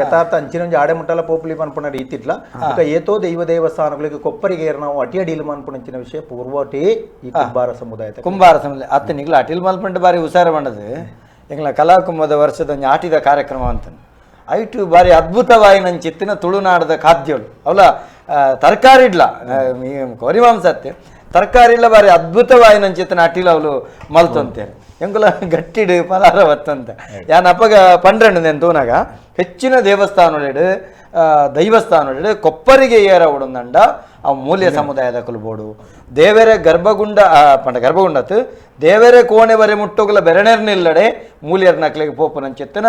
ಯಥಾರ್ಥ ಅಂಚಿನ ಒಂಜಿ ಆಡೆ ಮುಟ್ಟಲ ಪೋಪುಲಿ ಪನ್ಪುನ ರೀತಿ ಇట్ల ಬೊಕ ಏತೋ ದೈವ ದೇವಸ್ಥಾನಗಳಿಗೆ ಕೊಪ್ಪರಿಗೆ ನಾವು ಅಟಿ ಅಡಿಲು ಮನ್ಪುನಂಚಿನ ವಿಷಯ ಪೂರ್ವಟೇ ಈ ಕುಂಬಾರ ಸಮುದಾಯ ಕುಂಬಾರ ಸಮುದಾಯ ಅತ್ತ ನಿಗ್ಲ ಅಟಿಲ್ ಮಲ್ಪಂಡು ಬಾರಿ ಹುಷಾರ ಬಂಡದು ಎಂಗ್ಲ ಕಲಾಕುಂಭದ ವರ್ಷದ ಒಂಜಿ ಆಟಿದ ಕಾರ್ಯಕ್ರಮ ಅಂತ ಐಟು ಬಾರಿ ಅದ್ಭುತವಾಯಿನಂಚಿತ್ತಿನ ತುಳುನಾಡದ ಖಾದ್ಯಗಳು ಅವಲ ತರಕಾರಿ ಇಡ್ಲ ಕೋರಿ ಮಾಂಸ ಅತ್ತೆ ತರಕಾರಿ ಇಲ್ಲ ಬಾರಿ ಅದ್ಭುತವಾಯಿನಂಚಿತ್ತಿನ ಅಟಿಲ್ ಅವಳು ಮಲ್ತಂತೇನೆ ಎಂಕುಲ ಗಟ್ಟಿಡು ಪಲಾರ ಬತ್ತಂತ ಯಾನ್ ಅಪ್ಪಗ ಪಂಡ್ರೆಂಡು ನೆನ್ ತೂನಾಗ ಹೆಚ್ಚಿನ ದೇವಸ್ಥಾನೊಳೆಡು ದೈವಸ್ಥಾನೊಳೆಡು ಕೊಪ್ಪರಿಗೆ ಏರ ಉಡಂದಂಡ ಆ ಮೂಲ್ಯ ಸಮುದಾಯದ ಕುಲ್ಬೋಡು ದೇವರ ಗರ್ಭಗುಂಡ ಪಂಡ ಗರ್ಭಗುಂಡತ್ ದೇವರೇ ಕೋಣೆ ಬರೆ ಮುಟ್ಟೋಗಲ ಬೆರಣೆರ್ನಿಲ್ಲಡೆ ಮೂಲ್ಯರ್ ನಕ್ಲೆಗೆ ಪೋಪುನಂಚೆತ್ತನ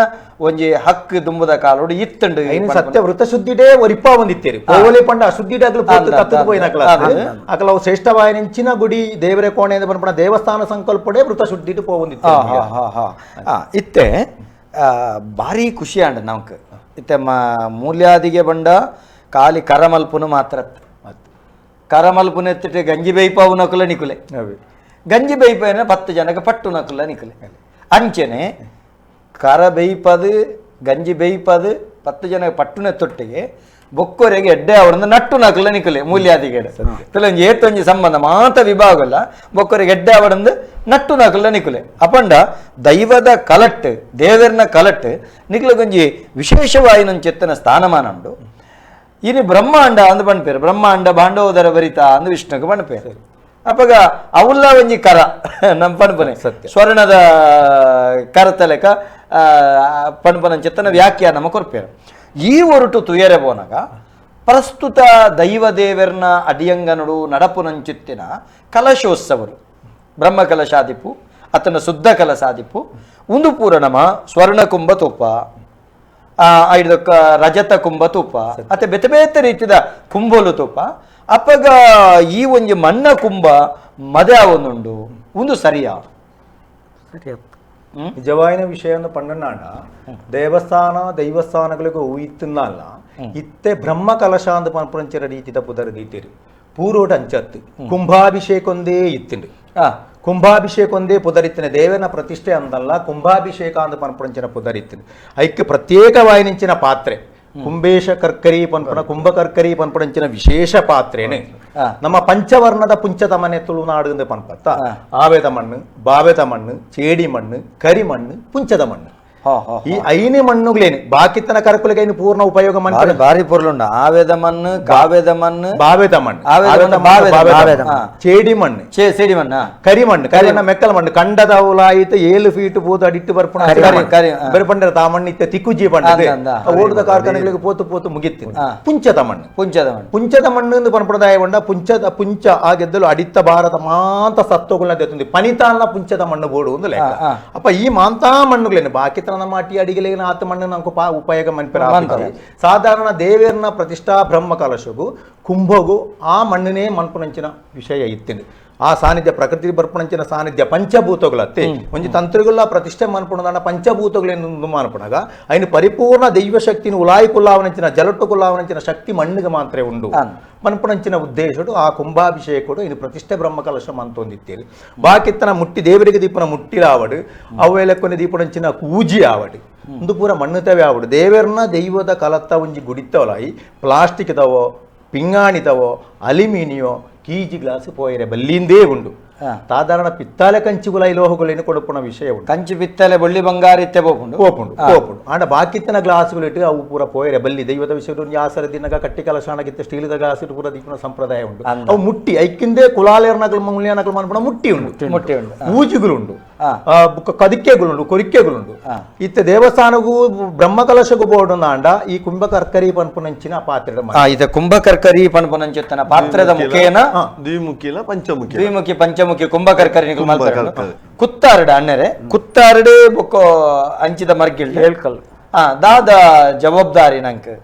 ಒಂಜಿ ಹಕ್ಕು ದುಂಬುದ ಕಾಲೋಡು ಇತ್ತಂಡು ಸತ್ಯ ವೃತ ಶುದ್ಧಿಡೇ ಒರಿಪ್ಪ ಒಂದಿತ್ತೇರಿ ಪೋವಲೆ ಪಂಡ ಅಶುದ್ಧಿಡೇ ಅಗಲು ಪೋತು ತತ್ತದ ಪೋಯಿನಕಲ ಅಕಲ ಅವು ಶ್ರೇಷ್ಠವಾಯಿನಂಚಿನ ಗುಡಿ ದೇವರೇ ಕೋಣೆ ಪನ್ಪುನ ದೇವಸ್ಥಾನ ಸಂಕಲ್ಪಡೆ ವೃತ ಶುದ್ಧಿಡು ಪೋವೊಂದಿತ್ತೇರಿ. ಇತ್ತೆ ಭಾರಿ ಖುಷಿ ಆಂಡ್ ನಮಕ್ ಇತ್ತೆ ಮೂಲ್ಯಾದಿಗೆ ಬಂಡ ಖಾಲಿ ಕರಮಲ್ಪುನು ಮಾತ್ರ ಕರಮಲ್ಪುನ ಎತ್ತಿಟ್ಟು ಗಂಜಿ ಬೇಯ್ಪಾವು ನಕುಲ ನಿಕುಲೆ ಗಂಜಿ ಬೇಯ್ಪೇನ 10 ಜನಕ್ಕೆ ಪಟ್ಟು ನಕುಲ ನಿಕುಲೆ ಅಂಚೆನೆ ಕರ ಬೇಯ್ಪದು ಗಂಜಿ ಬೇಯ್ಪದು 10 ಜನ ಪಟ್ಟುನ ತೊಟ್ಟಿಗೆ ಬೊಕ್ಕೊರೆಗೆ ಎಡ್ಡೆ ಅವರನ್ನು ನಟ್ಟು ನಕುಲ ನಿಕುಲೆ ಮೂಲ್ಯಾದಿಗೆ ತುಲೊಂಜಿ ಏತೊಂಜಿ ಸಂಬಂಧ ಮಾತ ವಿಭಾಗಲ್ಲ ಬೊಕ್ಕೊರೆಗೆ ಎಡ್ಡೆ ಅವರನ್ನು ನಟ್ಟು ನಕಲ ನಿಕುಲೆ ಅಪಂಡ ದೈವದ ಕಲಟ್ ದೇವರ್ನ ಕಲಟ್ ನಿಕ್ಲ ಗೊಂಜಿ ವಿಶೇಷವಾಯಿನಂಚೆತ್ತನ ಸ್ಥಾನಮಾನ ಉಂಡು. ಇನಿ ಬ್ರಹ್ಮಾಂಡ ಅಂದ್ ಪಣ್ಪೇರು, ಬ್ರಹ್ಮಾಂಡ ಭಾಂಡೋದರ ಭರಿತ ಅಂದ್ ವಿಷ್ಣುಗೆ ಪಣ್ಪೇರು. ಅಪಗ ಅವುಲ್ಲ ಒಂಜಿ ಕರ ನಮ್ಮ ಪಣ್ಪನೆ ಸ್ವರ್ಣದ ಕರತಲೆಕ ಪಣ್ಪನಂಚೆತ್ತನ ವ್ಯಾಖ್ಯಾನ ಕೊರ್ಪೇರು. ಈ ಒರಟು ತುಯರೆ ಪೋನಾಗ ಪ್ರಸ್ತುತ ದೈವ ದೇವರ್ನ ಅಡಿಯಂಗನುಡು ನಡಪುನಂಚಿತ್ತಿನ ಕಲಶೋತ್ಸವರು ಬ್ರಹ್ಮ ಕಲಶಾದಿಪ್ಪು ಅತನ ಶುದ್ಧ ಕಲಸಾದಿಪ್ಪು ಉಂದು ಪೂರ ನಮ ಸ್ವರ್ಣ ಕುಂಭ ತೂಪ ಐದಕ್ಕ ರಜತ ಕುಂಭ ತೂಪ ಅತ್ತೆ ಬೇತೆ ಬೇತೆ ರೀತಿದ ಕುಂಭೋಲು ತೂಪ. ಅಪ್ಪಗ ಈ ಒಂಜಿ ಮಣ್ಣ ಕುಂಭ ಮದೆ ಒಂದುಂಡು ಒಂದು ಸರಿಯಾ ಸರಿ. ನಿಜವಾಯಿನ ವಿಷಯ ಪಂಡನಾಂಡ ದೇವಸ್ಥಾನ ದೈವಸ್ಥಾನಗಳಿಗೆ ಊಯಿತ್ತಲ್ಲ ಇತ್ತೆ ಬ್ರಹ್ಮ ಕಲಶ ಅಂದ್ ಪನ್ಪುರಂಚಿನ ರೀತಿದ ಪುದರ್ ದೀತಿರು ಪೂರೋಟ ಅಂಚತ್ತು ಕುಂಭಾಭಿಷೇಕೊಂದೇ ಇತ್ತಿಂಡು. ಕುಂಭಾಭಿಷೇಕೊಂದೇ ಪುದರಿತ್ತಿನ ದೇವನ ಪ್ರತಿಷ್ಠೆ ಅಂದಲ್ಲ ಕುಂಭಾಭಿಷೇಕ ಅಂದ್ ಪನ್ಪುರಂಚಿನ ಪುದರಿತ್ತಿನ ಐಕ್ಕೆ ಪ್ರತ್ಯೇಕವಾಯಿನಿಂಚಿನ ಪಾತ್ರೆ ಕುಂಭೇಶ ಕರ್ಕರಿ ಪನ್ಪುನ ಕುಂಭಕರ್ಕರಿ ಪನ್ಪುರಂಚಿನ ವಿಶೇಷ ಪಾತ್ರೇನೆ. ನಮ್ಮ ಪಂಚವರ್ಣದ ಪುಂಚದ ಮನೆ ತುಳುನಾಡು ಪನ್ಪತ್ತ ಆವೆದ ಮಣ್ಣು, ಬಾವೆದ ಮಣ್ಣು, ಚೇಡಿ ಮಣ್ಣು, ಕರಿ ಮಣ್ಣು, ಪುಂಚದ ಮಣ್ಣು. ಈ ಐನೇ ಮಣ್ಣುಗಳೇನು ಬಾಕಿತ್ತನ ಕರಕುಲಿಗೆ ಐನು ಪೂರ್ಣ ಉಪಯೋಗ ಮಣ್ಣು ಭಾರಿ ಪೊರ್ಲುಂಡು. ಆವೆದ ಮಣ್ಣು, ಕಾವೆದ ಮಣ್ಣು, ಬಾವೆದ ಮಣ್ಣು, ಚೇಡಿ ಮಣ್ಣು, ಚೇಡಿ ಮಣ್ಣು, ಕರಿ ಮಣ್ಣು, ಕರಿಮಣ್ಣ ಮೆಕ್ಕಲ ಮಣ್ಣು, ಕಂಡದ ಅವಲಾಯಿತ 7 ಫೀಟ್ ಪೋದು ಅಡಿಟ್ಟು ಬರ್ಪುಣ ಬರ್ಪಂಡ್ರೆ ತಾ ಮಣ್ಣು ಇತ್ತ ತಿಕ್ಕುಜಿ ಪಂಡ ಓಡದ ಕಾರ್ಖಾನೆಗಳಿಗೆ ಪೋತು ಪೋತು ಮುಗಿತ್ತು. ಪುಂಚದ ಮಣ್ಣು, ಪುಂಚದ ಮಣ್ಣು, ಪುಂಚದ ಮಣ್ಣು ಪನ್ಪುಣದಾಯ ಉಂಡ ಪುಂಚದ ಪುಂಚ ಆ ಗೆದ್ದಲು ಅಡಿತ್ತ ಭಾರತ ಮಾಂತ ಸತ್ವಗಳನ್ನ ತೆತ್ತುಂದಿ ಪನಿತಾಲ್ನ ಪುಂಚದ ಮಣ್ಣು ಬೋಡು ಒಂದು ಲೆಕ್ಕ. ಅಪ್ಪ ಈ ಮಾಂತಾ ಮಣ್ಣುಗಳೇನು ಬಾಕಿತನ ನಮ್ಮ ಅಟಿ ಅಡಿಗೆಲೇನ ಆತ ಮಣ್ಣು ನಮ್ಗೆ ಉಪಯೋಗ ಮನ್ಪೆರ. ಸಾಧಾರಣ ದೇವೇರ್ನ ಪ್ರತಿಷ್ಠಾ ಬ್ರಹ್ಮ ಕಲಶಗೂ ಕುಂಭಗೂ ಆ ಮಣ್ಣನೇ ಮನ್ಪುನಂಚಿನ ವಿಷಯ ಇತ್ತಿನ ಆ ಸಾನ್ನಿಧ್ಯ ಪ್ರಕೃತಿ ಬರ್ಪುಣಂಚಿನ ಸಾನ್ನಿಧ್ಯ ಪಂಚಭೂತಗಳತ್ತೆ ಒಂಜಿ ತಂತ್ರಿಗಳ ಪ್ರತಿಷ್ಠೆ ಮನ್ಪುಣದಾನ ಪಂಚಭೂತಗಳೇನು ಮನ್ಪುಣಾಗ ಐನು ಪರಿಪೂರ್ಣ ದೈವಶಕ್ತಿನ ಉಲಾಯಿ ಕುಲ್ಲಾವನಂಚಿನ ಜಲಟ್ಟು ಕುಲ್ಲಾವನಂಚಿನ ಶಕ್ತಿ ಮಣ್ಣಿಗೆ ಮಾತ್ರ ಉಂಡು ಮನ್ಪುಣಂಚಿನ ಉದ್ದೇಶಡು ಆ ಕುಂಭಾಭಿಷೇಕಡು ಇನ್ನು ಪ್ರತಿಷ್ಠೆ ಬ್ರಹ್ಮ ಕಲಶ ಮಂತೊಂದಿತ್ತೇಳಿ. ಬಾಕಿತ್ತನ ಮುಟ್ಟಿ ದೇವರಿಗೆ ದೀಪನ ಮುಟ್ಟಿಲಾವಡು ಅವೇಲಕ್ಕೊನೆ ದೀಪನಂಚಿನ ಕೂಜಿ ಆವಡು ಒಂದು ಪೂರ ಮಣ್ಣು ತವೆ ಆವಡು ದೇವರನ್ನ ದೈವದ ಕಲತ್ತ ಒಂಜಿ ಗುಡಿತ್ತವಲಾಯಿ ಪ್ಲಾಸ್ಟಿಕ್ ತವೋ ಪಿಂಗಾಣಿ ತವೋ ಅಲ್ಯೂಮಿನಿಯೋ ಕೀಜಿ ಗ್ಲಾಸ್ ಪೋಯರೆ ಬಲ್ಲಿಂದೇ ಉಂಡು. ಸಾಧಾರಣ ಪಿತ್ತಾಲೆ ಕಂಚಿಗುಲ ಈ ಲೋಹಗಳೇನು ಕೊಡುಪುಣ ವಿಷಯ ಉಂಟು. ಕಂಚು ಪಿತ್ತಲೆ ಬೊಳ್ಳಿ ಬಂಗಾರ ಇತ್ತೆ ಪೋಪುಂಡು ಪೋಪುಂಡು ಪೋಪುಂಡು ಆಂಡ ಬಾಕಿತ್ತನ ಗ್ಲಾಸ್ಗಳು ಇಟ್ಟು ಅವು ಪೂರ ಪೋಯರೆ ಬಲ್ಲಿ ದೈವದ ವಿಷಯ ಆಸರ ದಿನಗ ಕಟ್ಟಿ ಕಲಶಾಣಗಿತ್ತ ಸ್ಟೀಲ್ದ ಗ್ಲಾಸ್ ಇಟ್ಟು ಪೂರ ದೀಪನ ಸಂಪ್ರದಾಯ ಉಂಟು. ಅವು ಮುಟ್ಟಿ ಐಕ್ಕಿಂದೇ ಕುಲಾಲೇರ್ನಗಳು ಮುಲ್ಯಾನಗಳು ಮನ್ಪುಣ ಮುಟ್ಟಿ ಉಂಡು, ಮುಟ್ಟಿ ಉಂಡು, ಊಜುಗಳುಂಡು, ಕದಿಕೆಗಳುಂಡು, ಕೊರಿಕೆಗಳುಂಡು. ಇತ್ತ ದೇವಸ್ಥಾನಗೂ ಬ್ರಹ್ಮಕಲಶಗೂ ಬೋರ್ಡು ಈ ಕುಂಭಕರ್ಕರಿ ಪನ್ಪುನಂಚಿನ ಪಾತ್ರದ ಇದ ಕುಂಭಕರ್ಕರಿ ಪನ್ಪುನಂಚಿನ ಪಾತ್ರದ ಮುಖೇನ ದ್ವಿಮುಖಿಲ ಪಂಚಮುಖಿ ದ್ವಿಮುಖಿ ಪಂಚಮುಖಿ ಕುಂಭಕರ್ಕರಿ ಕುತ್ತಾರಡು ಅಣ್ಣರೆ ಕುತ್ತಾರಡು ಬೊಕ್ಕ ಅಂಚಿದ ಮರ್ಗಿಲ್ ಹೇಳ್ಕಲ್ ದಾದ ಜವಾಬ್ದಾರಿ ನಂಗೆ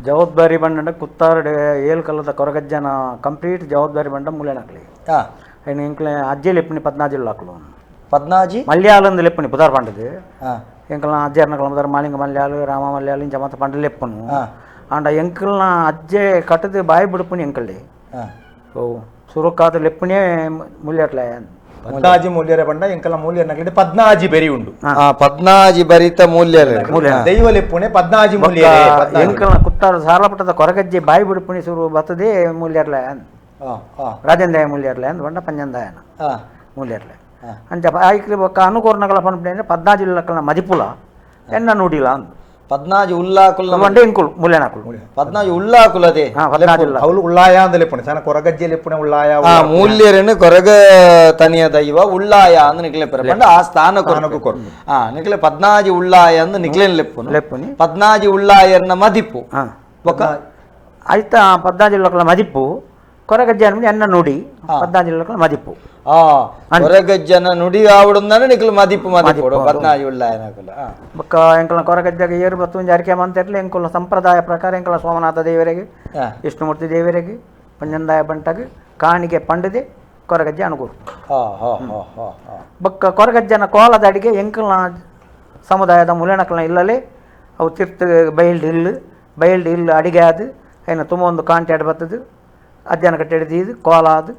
ಜವಾಬ್ದಾರಿ ಬಂಡ ಕುತ್ತಾರಡು ಏಳ್ಕಲ್ಲದ ಕೊರಗಜ್ಜನ ಕಂಪ್ಲೀಟ್ ಜವಾಬ್ದಾರಿ ಬಂಡ ಮೂಲೆನಾಕ್ಲಿ ಎಂಕ್ಲೆ ಅಜ್ಜಿ ಲೆಪ್ಪುನಿ ಪದ್ನಾಜಿ ಲಾಕ್ಲು ಪದ್ನಾಜಿ ಮಲ್ಯಾಲಂದು ಲೆಪ್ಪುನಿ ಪುದಾರ್ ಪಂಡದು ಎಂಕಲ್ನ ಅಜ್ಜರ್ನಕಲ ಮುದಾರ್ ಮಾಲಿಂಗ ಮಲ್ಯಾಲು ರಾಮ ಮಲ್ಯಾಲು ಇಂಚ ಮಾತ ಪಂಡ ಲೆಪ್ಪನು ಆಂಡ ಎಂಕಲ್ನ ಅಜ್ಜೆ ಕಟ್ಟದು ಬಾಯಿ ಬಿಡುಪುನಿ ಎಂಕಲ್ಡಿ ಓ ಸುರುಕಾದ ಲೆಪ್ಪುನೇ ಮುಲ್ಯಟ್ಲೆ ಪದ್ನಾಜಿ ಮೂಲ್ಯರ ಬಂಡ ಎಂಕಲ ಮೂಲ್ಯ ನಗಲಿ ಪದ್ನಾಜಿ ಬೆರಿ ಉಂಡು ಪದ್ನಾಜಿ ಬರಿತ ಮೂಲ್ಯ ದೈವ ಲೆಪ್ಪುನೆ ಪದ್ನಾಜಿ ಮೂಲ್ಯ ಎಂಕಲ್ನ ಕುತ್ತಾರ ಸಾಲಪಟ್ಟದ ಕೊರಗಜ್ಜೆ ಬಾಯಿ ಬಿಡುಪುನಿ ಸುರು ಬತ್ತದೇ ಮೂಲ್ಯರ್ಲೆ ರಾಜೇಂದ್ರ ಮೂಲ್ಯರ್ಲೆ ಅಂದ್ ಬಂಡ ಪಂಜಂದಾಯನ ಮೂಲ್ಯರ್ಲೆ ಅಂಚ ಐಕ್ಲಿ ಬೊಕ್ಕ ಅನುಕೂರ್ಣಗಳ ಪನ್ಪುನೆ ಪದ್ನಾಜಿ ಲಕ್ಕನ ಮದಿಪುಲ ಎನ್ನ ನುಡಿಲ ಅಂದ್ ಪದ್ನಾಜಿ ಉಲ್ಲಾಕುಲ ಬಂಡೆ ಇಂಕುಲು ಮೂಲ್ಯನಾಕುಲು ಪದ್ನಾಜಿ ಉಲ್ಲಾಕುಲದೆ ಪದ್ನಾಜಿ ಅವಳು ಉಳ್ಳಾಯ ಅಂದ ಲೆಪ್ಪುನೆ ಸಣ್ಣ ಕೊರಗಜ್ಜೆ ಲೆಪ್ಪುನೆ ಉಳ್ಳಾಯ ಮೂಲ್ಯರನ್ನು ಕೊರಗ ತನಿಯ ದೈವ ಉಳ್ಳಾಯ ಅಂದ್ ನಿಕ್ಲೆ ಪೆರ ಪಂಡ ಆ ಸ್ಥಾನ ಕೊರಗು ನಿಕ್ಲೆ ಪದ್ನಾಜಿ ಉಳ್ಳಾಯ ಅಂದ್ ನಿಕ್ಲೆನ್ ಲೆಪ್ಪುನು ಲೆಪ್ಪುನಿ ಪದ್ನಾಜಿ ಉಳ್ಳಾಯರ್ನ ಮದಿಪು ಬೊಕ್ಕ ಐತ ಪದ್ನಾಜಿ ಲಕ್ಕಲ ಮದಿಪು ಕೊರಗಜ್ಜೆ ಅನ್ಬಿಡಿ ಎನ್ನ ನುಡಿ ಪದ್ನಾಜಿ ಲಕ್ಕಲ ಮದಿಪು ಕೊರಗಜ್ಜನ ನುಡಿ ಆವಡುಂದಾನೆ ನಿಕ್ಲು ಮದಿಪು ಮದಿಪು ಪದ್ನಾಜಿ ಉಳ್ಳಾಯನಕುಲ ಬೊಕ್ಕ ಎಂಕಲ್ನ ಕೊರಗಜ್ಜಗ ಏರು ಬತ್ತು ಒಂಜಿ ಅರಿಕೆ ಮಂತಿರ್ಲಿ ಎಂಕಲ್ನ ಸಂಪ್ರದಾಯ ಪ್ರಕಾರ ಎಂಕಲ್ನ ಸೋಮನಾಥ ದೇವರಿಗೆ ವಿಷ್ಣುಮೂರ್ತಿ ದೇವರಿಗೆ ಪಂಜಂದಾಯ ಬಂಟಗ್ ಕಾಣಿಕೆ ಪಂಡದೆ ಕೊರಗಜ್ಜೆ ಅನುಕೂಲ. ಬೊಕ್ಕ ಕೊರಗಜ್ಜನ ಕೋಲದ ಅಡಿಗೆ ಎಂಕಲ್ನ ಸಮುದಾಯದ ಮುಲೆನಕಲ್ನ ಇಲ್ಲಲೆ ಅವು ತಿರ್ತು ಬೈಲ್ಡ್ ಇಲ್ಲು ಬೈಲ್ಡ್ ಇಲ್ಲು ಅಡಿಗೆ ಆದು ಐನ ತುಂಬ ಒಂದು ಕಾಂಟ್ಯಾಡ್ ಬತ್ತದು ಅಜ್ಜನ ಕಟ್ಟೆಡ್ ಇದು ಕೋಲ ಅದು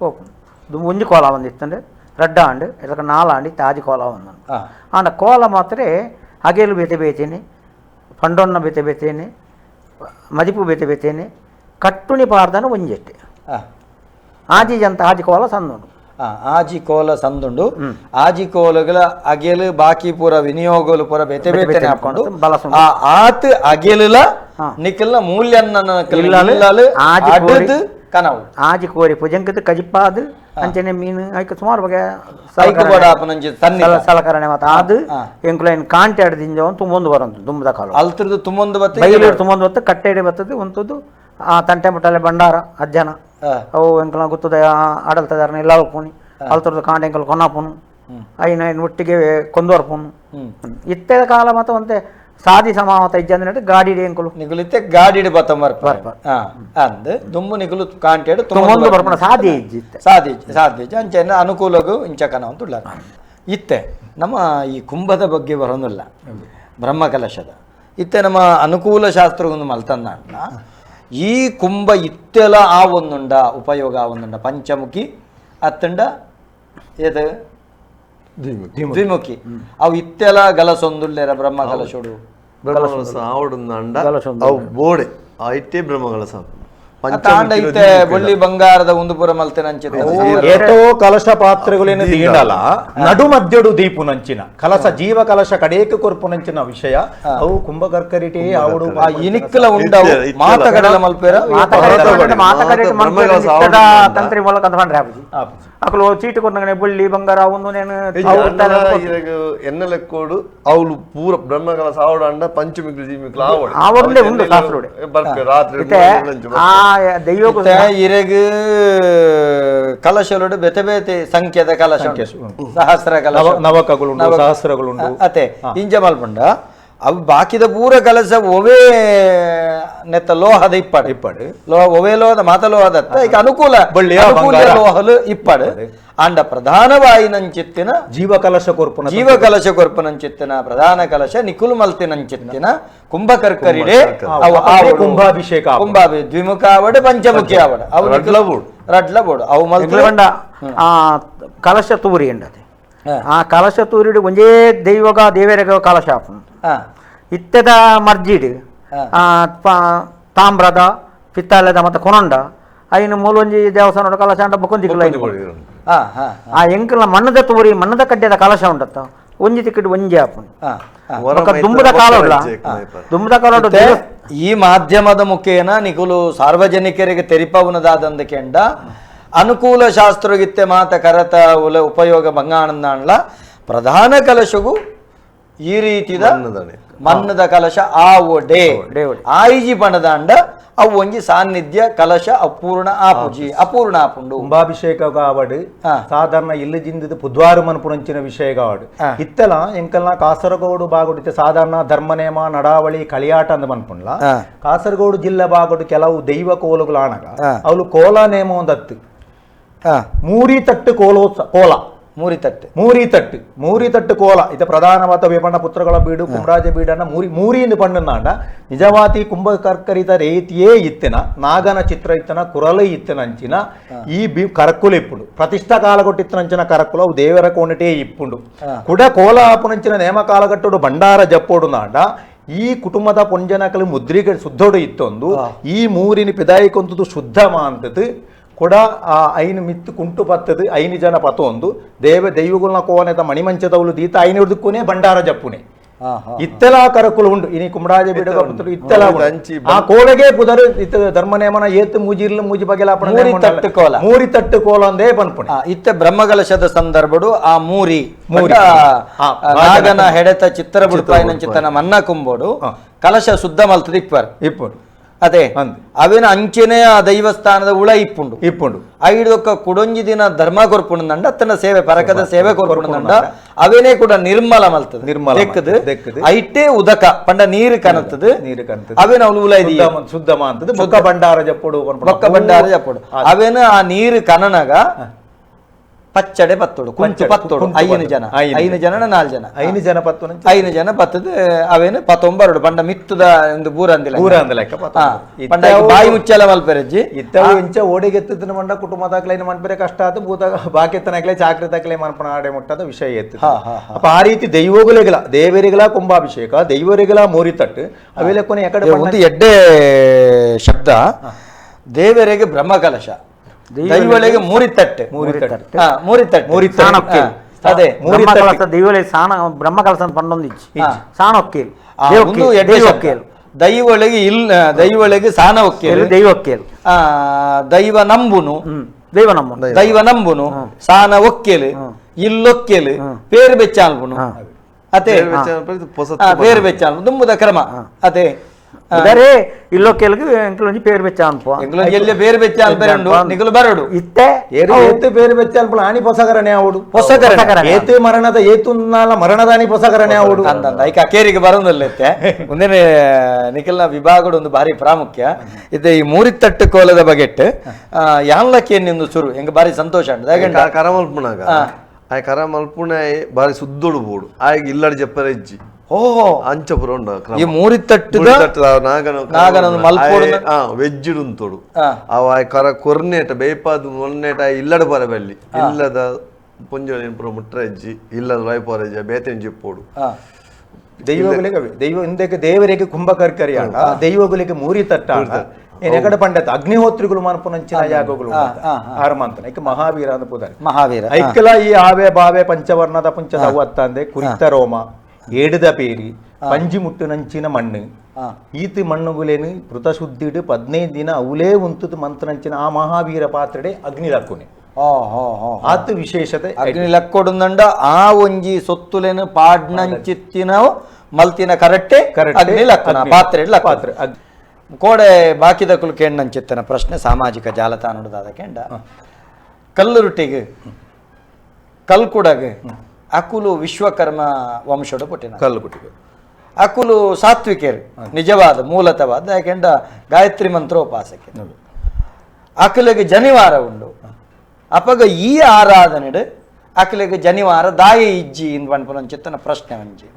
ಹೋಪುಂಡು ಒಂಜಿ ಕೋಲ ಒಂದಿತ್ತಂದ್ರೆ ರಡ್ಡ ಆಂಡ್ ಇದಕ್ಕೆ ನಾಲ್ ಆಂಡ್ ಇತ್ತು ಆಜಿ ಕೋಲ ಒಂದು ಆಂಡ ಕೋಲ ಮಾತ್ರ ಅಗೇಲು ಬೇತೆ ಬೇತೇನೆ ಪಂಡೊನ್ನ ಬೇತೆ ಬೇತೇನೆ ಮದಿಪು ಬೇತೆ ಬೇತೇನೆ ಕಟ್ಟುಣಿ ಪಾರ್ದನ ಒಂಜೆಟ್ಟೆ ಆಜಿ ಜಂತ ಆಜಿ ಕೋಲ ಸಂದುಂಡು. ಆಜಿ ಕೋಲ ಸಂದುಂಡು. ಆಜಿ ಕೋಲಗಳ ಅಗೆಲು ಬಾಕಿ ಪೂರ ವಿನಿಯೋಗಲು ಪೂರ ಬೇತೆ ಬೇತೆ ಹಾಕೊಂಡು ಆ ಆತ್ ಅಗೆಲುಲ ನಿಕಲ್ನ ಮೂಲ್ಯನ್ನ ಕನವು ಆಜಿ ಕೋರಿ ಪುಜಂಕದ ಕಜಿಪಾದು ಅಂಚನೆ ಮೀನು ಐಕ್ ಸುಮಾರು ಬಗೆ ಸಲಕರಣೆ ಮಾತ ಅದು ಎಂಕುಲೈನ್ ಕಾಂಟೆ ಆಡ್ದಿಂಜ ತುಂಬೊಂದು ಬರಂತು ದುಂಬದ ಕಾಲ ಅಲ್ತ್ರದ್ದು ತುಂಬೊಂದು ಬತ್ತ ಬೈಲು ತುಂಬೊಂದು ಬತ್ತ ಕಟ್ಟೆಡೆ ಬತ್ತದು ಒಂತದ್ದು ಆ ತಂಟೆ ಮುಟ್ಟಲೆ ಭಂಡಾರ ಅಜ್ಜನ ಅವು ಎಂಕಲ ಗೊತ್ತದ ಆಡಲ್ತದಾರನ ಎಲ್ಲ ಪೋನಿ ಅಲ್ತ್ರದ್ದು ಕಾಂಟೆ ಎಂಕಲ್ ಕೊನಾಪುನು ಐನ ಐನ್ ಒಟ್ಟಿಗೆ ಕೊಂದೋರ್ಪುನು. ಇತ್ತೆದ ಕಾಲ ಮಾತ ಒಂತೆ ಸಾದಿ ಸಮಾವತ ಇಜ್ಜಂದ್ರೆ ಗಾಡಿ ಎಂಕುಲು ನಿಗುಲಿತ್ತೆ ಗಾಡಿ ಬತ್ತಂಬರ್ ಅಂದ್ ದುಂಬು ನಿಗುಲು ಕಾಂಟೆಡು ತುಂಬೊಂದು ಬರ್ಪಣ ಸಾದಿ ಇಜ್ಜಿ ಸಾದಿ ಸಾದಿ ಅಂಚೆನ ಅನುಕೂಲಗೂ ಇಂಚಕನ ಅಂತ ಇತ್ತೆ ನಮ್ಮ ಈ ಕುಂಭದ ಬಗ್ಗೆ ಬರೋದಿಲ್ಲ ಬ್ರಹ್ಮಕಲಶದ ಇತ್ತೆ ನಮ್ಮ ಅನುಕೂಲ ಶಾಸ್ತ್ರಗೊಂದು ಮಲ್ತನ್ನ ಈ ಕುಂಭ ಇತ್ತೆಲ ಆ ಒಂದುಂಡ ಉಪಯೋಗ ಆ ಒಂದುಂಡ ಪಂಚಮುಖಿ ಅತ್ತಂಡ ಏದು ದ್ವಿಮುಖಿ ಅವು ಇತ್ತೆಲ ಗಲಸೊಂದುಲ್ಲೇರ ಬ್ರಹ್ಮ ಕಲಶೋಡು ಬ್ರಹ್ಮಕಲಶ ಆವಡುಂದಾಂಡ ಅವು ಬೋಡೆ ಐಟೇ ಬ್ರಹ್ಮಕಲಶ ತಾಂಡ ಇತ್ತೆ ಬೊಳ್ಳಿ ಬಂಗಾರದ ಒಂದು ಪುರ ಮಲ್ತೆನಂಚಿನ ಏತೋ ಕಲಶ ಪಾತ್ರೆಗಳೇನು ತೀಂಡಲ ನಡು ಮಧ್ಯಡು ದೀಪುನಂಚಿನ ಕಲಸ ಜೀವ ಕಲಶ ಕಡೇಕ ಕೊರ್ಪುನಂಚಿನ ವಿಷಯ ಅವು ಕುಂಭಕರ್ಕರಿಟೇ ಆವಡು ಇನಿಕ್ಕಲ ಉಂಡವು ಮಾತಗಡಲ ಮಲ್ಪೇರ ತಂತ್ರಿ ಮೂಲಕ ಅಂತ ಪಂಡ್ರೆ ಆಪುಜಿ ಅಕಲು ಚೀಟು ಕೊರ್ನಗನೆ ಬೊಳ್ಳಿ ಬಂಗಾರ ಒಂದು ನೇನು ಎನ್ನ ಲೆಕ್ಕೋಡು ಅವಳು ಪೂರ ಬ್ರಹ್ಮಕಲಶ ಆವಡು ಅಂಡ ಪಂಚಮಿಕ್ಲು ಜೀಮಿಕ್ಲು ಆವಡು ಆವಡುಂದೇ ಉಂಡು ಶಾಸ್ತ್ರೋಡೆ ಬರ್ಪೆ ರಾತ್ರಿ ಆ ದೈವಕ್ಕೂ ಇರೆಗ್ ಕಲಶಲೋಡು ಬೇತೆ ಬೇತೆ ಸಂಖ್ಯೆದ ಕಲಶ ಸಹಸ್ರ ಕಲಶ ನವಕಗಳುಂಡು ಸಹಸ್ರಗಳುಂಡು ಅತೆ ಇಂಜ ಮಲ್ಪುಂಡ ಅವು ಬಾಕಿದ ಪೂರ ಕಲಶ ಒವೇ ನೆತ್ತ ಲೋಹದ ಇಪ್ಪಾಡು ಇಪ್ಪಾಡು ಲೋಹ ಒವೇ ಲೋಹದ ಮಾತ ಲೋಹದ ಈಗ ಅನುಕೂಲ ಲೋಹಲು ಇಪ್ಪಾಡು ಅಂಡ ಪ್ರಧಾನವಾಯಿನಂಚಿತ್ತಿನ ಜೀವ ಕಲಶ ಕೊರ್ಪುನ ಜೀವ ಕಲಶ ಕೊರ್ಪುನಂಚಿತ್ತಿನ ಪ್ರಧಾನ ಕಲಶ ನಿಕುಲು ಮಲ್ತಿನಂಚಿತ್ತಿನ ಕುಂಭಕರ್ಕರಿಡೆ ಕುಂಭಾಭಿಷೇಕ ಕುಂಭಾಭಿ ದ್ವಿಮುಖ ಆವಡೆ ಪಂಚಮುಖಿ ಆವಡೆ ಅವು ರಡ್ಲ ಬೋಡು ಅವು ಮಲ್ತಂಡ ಆ ಕಲಶ ತೂರಿ ಎಂಡತೆ ಆ ಕಲಶ ತೂರಿಡು ಒಂಜೇ ದೈವಗ ದೇವರಗ ಕಲಶ ಆಪುಂಡು ಇತ್ತೆದ ಮರ್ಜಿಡ್ ತಾಮ್ರದ ಪಿತ್ತಾಲದ ಮತ್ತೆ ಕೊನೊಂಡ ಐನು ಮೂಲೊಂಜಿ ದೇವಸ್ಥಾನ ಕಲಶ ಅಂಡ ಬೊಕೊಂಜಿ ಆ ಎಂಕಲ್ನ ಮಣ್ಣದ ತೂರಿ ಮಣ್ಣದ ಕಡ್ಡೆದ ಕಲಶ ಉಂಡತ್ತ ಒಂಜಿ ತಿಕ್ಕಿಡ್ ಒಂಜಿ ಆಪುಂಡು ದುಂಬದ ಕಾಲ ದುಂಬದ ಕಾಲ ಈ ಮಾಧ್ಯಮದ ಮುಖೇನ ನಿಕುಲು ಸಾರ್ವಜನಿಕರಿಗೆ ತೆರಿಪವನದಾದಂದ ಕೆಂಡ ಅನುಕೂಲ ಶಾಸ್ತ್ರಗಿತ್ತೆ ಮಾತ ಕರತ ಉಲ ಉಪಯೋಗ ಬಂಗಾನಂದಾಣ್ಲ ಪ್ರಧಾನ ಕಲಶಗೂ ಈ ರೀತಿದ ಮನ್ನದ ಕಲಶ ಆವಡೆ ಆಯಿಜಿ ಪಣದಾಂಡ ಅವು ಒಂಜಿ ಸಾನ್ನಿಧ್ಯ ಕಲಶ ಅಪೂರ್ಣ ಆಪುಜಿ ಅಪೂರ್ಣ ಆಪುಂಡು కుంభాభిషేక కావడు సాధారణ ఇల్లు జిందిది పుద్వారు మనుపునంచిన విషయ కావడు ఇత్తల ఎంకల్నా కాసరగోడు బాగుడితే సాధారణ ధర్మనేమ నడావళి కళియాట అంద మనుపుండ్ల కాసరగోడు జిల్లా బాగుడు ಕೆಲವು ದೈವ ಕೋಲುಗಳು ಆನಗ ಅವಳು ಕೋಲ ನೇಮ ಒಂದತ್ತು ಮೂರಿ ತಟ್ಟು ಕೋಲೋ ಕೋಲ ಮೂರಿತಟ್ಟು ಮೂರಿತಟ್ಟು ಮೂರಿತಟ್ಟು ಕೋಲ ಇದು ಪ್ರಧಾನವಾದ ವೇಪಣ್ಣ ಪುತ್ರಗಳ ಬೀಡು ಕುಂಭರಾಜ ಬೀಡನ್ನ ಮೂರಿ ಮೂರಿಯಿಂದ ಪಣ್ಣನಾಂಡ ನಿಜವಾತಿ ಕುಂಭಕರ್ಕರಿತ ರೇತಿಯೇ ಇತ್ತಿನ ನಾಗನ ಚಿತ್ರ ಇತ್ತನ ಕುರಲ ಇತ್ತನಂಚಿನ ಈ ಬಿ ಕರಕ್ಕುಲು ಇಪ್ಪುಂಡು ಪ್ರತಿಷ್ಠಾ ಕಾಲಗೊಟ್ಟಿತ್ತನಂಚಿನ ಕರಕ್ಕುಲು ಅವು ದೇವರ ಕೋಣಿಟೇ ಇಪ್ಪುಂಡು ಕುಡ ಕೋಲ ಆಪುನಂಚಿನ ನೇಮ ಕಾಲಗಟ್ಟುಡು ಭಂಡಾರ ಜಪ್ಪೋಡು ನಾಂಡ ಈ ಕುಟುಂಬದ ಪೊಂಜನಕಲು ಮುದ್ರಿಗೆ ಶುದ್ಧೋಡು ಇತ್ತೊಂದು ಈ ಮೂರಿನ ಪಿದಾಯಿಕೊಂತದ್ದು ಶುದ್ಧ ಮಾಂತದ್ದು ಕೂಡ ಆ ಐನು ಮಿತ್ತು ಕುಂಟು ಪತ್ತದು ಐನು ಜನ ಪತೊಂದು ದೇವ ದೈವಗುಲ್ನ ಕೋನೆತ ಮಣಿಮಂಚದವಳು ದೀತ ಐನು ಹಿಡಿದುಕ್ಕೂನೆ ಭಂಡಾರ ಜಪ್ಪುನೆ ಇತ್ತೆಲ ಕರಕುಲು ಉಂಡು ಇನಿ ಕುಮರಾಜ ಬಿಡಗ ಪುತ್ತಲು ಇತ್ತೆಲ ಆ ಕೋಲೆಗೆ ಪುದರು ಇತ್ತ ಧರ್ಮ ನೇಮನ ಏತು ಮೂಜಿರ್ಲು ಮೂಜಿ ಬಗೆಲ ಮೂರಿ ತಟ್ಟು ಕೋಲ ಮೂರಿ ತಟ್ಟು ಕೋಲ ಅಂದೇ ಪನ್ಪುಣೆ ಇತ್ತೆ ಬ್ರಹ್ಮಕಲಶದ ಸಂದರ್ಭಡು ಆ ಮೂರಿ ಮೂರಿ ನಾಗನ ಹೆಡೆತ ಚಿತ್ರ ಬುಡ್ಪಾಯಿನ ಚಿತ್ತನ ಮನ್ನ ಕುಂಬೋಡು ಕಲಶ ಶುದ್ಧ ಮಲ್ತದ ಇಪ್ಪರ್ ಇಪ್ಪರು ಅದೇ ಅವೇನ ಅಂಚೆನೆ ಆ ದೈವಸ್ಥಾನದ ಉಳ ಇಪ್ಪುಂಡು ಇಪ್ಪುಂಡು ಐದೊಕ್ಕ ಕುಡೊಂಜಿ ದಿನ ಧರ್ಮ ಕೊರ್ಪುಂಡ ಅತ್ತನ ಸೇವೆ ಪರಕದ ಸೇವೆ ಕೊರ್ಪುಂಡ ಅವೇನೇ ಕೂಡ ನಿರ್ಮಲ ಮಲ್ತದ ನಿರ್ಮಲ ದೆಕ್ಕದು ಐಟೇ ಉದಕ ಪಂಡ ನೀರು ಕನತದ ನೀರು ಕನತದ ಅವೇನ ಅವಳು ಉಳ ಇದೆಯಾ ಶುದ್ಧ ಮಾಂತದ ಬೊಕ್ಕ ಭಂಡಾರ ಜಪ್ಪುಡು ಬೊಕ್ಕ ಭಂಡಾರ ಜಪ್ಪುಡು ಅವೇನ ಆ ನೀರು ಕನನಗ ಪಚ್ಚಡೆ ಪತ್ತೋಡು ಕುಂಚು ಪತ್ತೋಡು ಐನು ಜನ ಐನು ಜನ ನಾಲ್ ಜನ ಐನು ಜನ ಪತ್ತು ಐನು ಜನ ಪತ್ತದ ಅವೇನು ಪತ್ತೊಂಬರಡು ಪಂಡ ಮಿತ್ತದ ಒಂದು ಬೂರಂದಿಲ್ಲ ಬೂರಂದಿಲ್ಲ ಪಂಡ ಬಾಯಿ ಮುಚ್ಚಲ ಮಲ್ಪೆರಜ್ಜಿ ಇತ್ತವು ಇಂಚ ಓಡಿಗೆತ್ತಿನ ಮಂಡ ಕುಟುಂಬದಾಕ್ಲೈನ ಮನ್ಪೆರೆ ಕಷ್ಟ ಆತು ಭೂತ ಬಾಕೆತ್ತನಕ್ಲೆ ಚಾಕ್ರಿ ತಕ್ಲೆ ಮನ್ಪಣ ಆಡೆ ಮುಟ್ಟದ ವಿಷಯ ಎತ್ತು ಅಪ್ಪ ಆ ರೀತಿ ದೈವಗಳಿಗಲ ದೇವರಿಗಲ ಕುಂಭಾಭಿಷೇಕ ದೈವರಿಗಲ ಮೂರಿತಟ್ಟು ಅವೆಲ್ಲ ಕೊನೆ ಎಕಡೆ ಒಂದು ಎಡ್ಡೆ ಶಬ್ದ ದೇವರಿಗೆ ಬ್ರಹ್ಮಕಲಶ ದೈವಳಿಗೆ ಮೂರಿತಟ್ಟು ಮೂರಿತಟ್ಟು. ಮೂರಿತಟ್ಟು ಸಾಣೊಕ್ಕೇಲ್. ಅದೇ ಬ್ರಹ್ಮಕಲಸ ದೈವಳಿ ಸಾಣ ಬ್ರಹ್ಮಕಲಸ ಅಂತ ಪಂಡೊಂದು ಇಜ್ಜಿ. ಸಾಣೊಕ್ಕೇಲ್. ಒಂದು ಎಡ್ಡೆ ಶಬ್ದ. ದೈವಳಿಗೆ ಇಲ್ಲ, ದೈವಳಿಗೆ ಸಾಣ ಒಕ್ಕೇಲು, ದೈವಕ್ಕೇಲ್. ದೈವ ನಂಬುನು, ದೈವ ನಂಬುನು, ದೈವ ನಂಬುನು, ಸಾನ ಒಕ್ಕೇಲು, ಇಲ್ಲೊಕ್ಕೇಲು, ಪೇರು ಬೆಚ್ಚಾಲ್ಬುನು. ಅದೇ ಪೇರು ಬೆಚ್ಚಾಲ್ಬು ದುಂಬುದ ಕ್ರಮ. ಅದೇ ಇದಾರೆ ಇಲ್ಲೊಕ್ಕೇಲ್ಗೆ ಎಂಕ್ಲೊಂಜಿ ಪೇರು ಬೆಚ್ಚ ಅನ್ಪು. ಎಂಕ್ಲೊಂಜಿ ಎಲ್ಲಿ ಪೇರು ಬೆಚ್ಚ ಅನ್ಪೆರುಂಡು ನಿಕಲು ಬರಡು ಇತ್ತೆ ಏತು ಪೇರು ಬೆಚ್ಚ ಅನ್ಪುಳ ಆನಿ ಪೊಸಕರಣೆ ಆವಡು, ಪೊಸಕರಣೆ ಏತು ಮರಣದ ಏತುನ್ನಾಲ ಮರಣದಾನಿ ಪೊಸಕರಣೆ ಆವಡು ಅಂದಂದ ಐಕ ಕೇರಿಗೆ ಬರೋದಲ್ಲತ್ತೆ. ಮುಂದಿನ ನಿಖಲ್ನ ವಿಭಾಗಡು ಒಂದು ಭಾರಿ ಪ್ರಾಮುಖ್ಯ ಇದೆ. ಈ ಮೂರಿತಟ್ಟು ಕೋಲದ ಬಗೆಟ್ ಯಾನ್ಲಕ್ಕೆ ನಿಂದು ಸುರು ಎಂಗ ಭಾರಿ ಸಂತೋಷ ಉಂಟು. ಕರ ಮಲ್ಪುನಾಗ ಆಯ್ ಕರ ಮಲ್ಪುಣ ಭಾರಿ ಸುದ್ದೊಡು ಬೋಡು ಆಯ್ಗೆ ಇಲ್ಲಡ್ ಜಪ್ಪರ ಇಜ್ಜಿ. ಓಹೋ ಅಂಚಪುರ ಉಂಡು ಈ ಮೂರಿತಟ್ಟು ನಾಗನ ಮಲ್ಪೋಡು ವೆಜ್ಜಿಡು ಉಂತೋಡು ಅವ ಆಯ್ ಕರ ಕೊರ್ನೇಟ ಬೇಪಾದ ಮೊನ್ನೇಟ ಇಲ್ಲಡ ಬರ ಬಲ್ಲಿ ಇಲ್ಲದ ಪುಂಜ ಪುರ ಮುಟ್ರ ಇಜ್ಜಿ ಇಲ್ಲದ ವಾಯ್ಪೋರ ಇಜ್ಜಿ ಬೇತೆನ್ ಜಿಪ್ಪೋಡು. ದೈವಗಳಿಗೆ ದೈವ ಇಂದಕ್ಕೆ ದೇವರಿಗೆ ಕುಂಭಕರ್ಕರಿ ಆಂಡ ದೈವಗಳಿಗೆ ಮೂರಿ ತಟ್ಟ ಎಕಡೆ ಪಂಡತ ಅಗ್ನಿಹೋತ್ರಿಗಳು ಮನ್ಪುನಂಚಿನ ಯಾಗಗಳು ಆರಮಂತನ ಐಕ ಮಹಾವೀರ ಅಂತ ಪೂದಾರೆ ಮಹಾವೀರ ಐಕಲ ಈ ಆವೆ ಬಾವೆ ಪಂಚವರ್ಣದ ಪಂಚದ ಅತ್ತಂದೆ ಕುರಿತ ರೋಮ ಏಡುದ ಪೇರಿ ಪಂಜಿ ಮುಟ್ಟುನಂಚಿನ ಮಣ್ಣು ಈತ ಮಣ್ಣುಗುಲೇನು ಕೃತಶುದ್ಧಿಡು 15 ದಿನ ಅವಲೇ ಉಂತುದು ಮಂತ್ರನಂಚಿನ ಆ ಮಹಾವೀರ ಪಾತ್ರೆಡೆ ಅಗ್ನಿ ಲಕ್ಕುನೆ. ಆತ ವಿಶೇಷತೆ ಅಗ್ನಿ ಲಕ್ಕೊಡುಂದಂಡ ಆ ಒಂಜಿ ಸೊತ್ತುಲೇನು ಪಾಡ್ನಂಚಿತ್ತಿನ ಮಲ್ತಿನ ಕರೆಕ್ಟೆ ಅಗ್ನಿ ಲಕ್ಕುನ ಪಾತ್ರೆ ಪಾತ್ರೆ. ಕೋಡೆ ಬಾಕಿದಕುಲು ಕೇಂಡಂಚಿತ್ತನ ಪ್ರಶ್ನೆ ಸಾಮಾಜಿಕ ಜಾಲತಾಣದಾದ ಕೇಂಡ ಕಲ್ಲು ರೊಟ್ಟಿಗೆ ಕಲ್ಕುಡಗೆ ಅಕುಲು ವಿಶ್ವಕರ್ಮ ವಂಶಡು ಪುಟ್ಟಿನ ಕಲ್ಲುಕುಟಿಗೆ ಅಕುಲು ಸಾತ್ವಿಕರು ನಿಜವಾದ ಮೂಲತವಾದ ಯಾಕೆಂಡ ಗಾಯತ್ರಿ ಮಂತ್ರೋಪಾಸಕ್ಕೆ ಅಕುಲಿಗೆ ಜನಿವಾರ ಉಂಡು. ಅಪಗ ಈ ಆರಾಧನೆಡು ಅಕುಲಿಗೆ ಜನಿವಾರ ದಾಯ ಇಜ್ಜಿ ಇಂದು ಪನ್ಪುನಂಚಿತ್ತನ ಪ್ರಶ್ನೆ ಒಂಜಿ.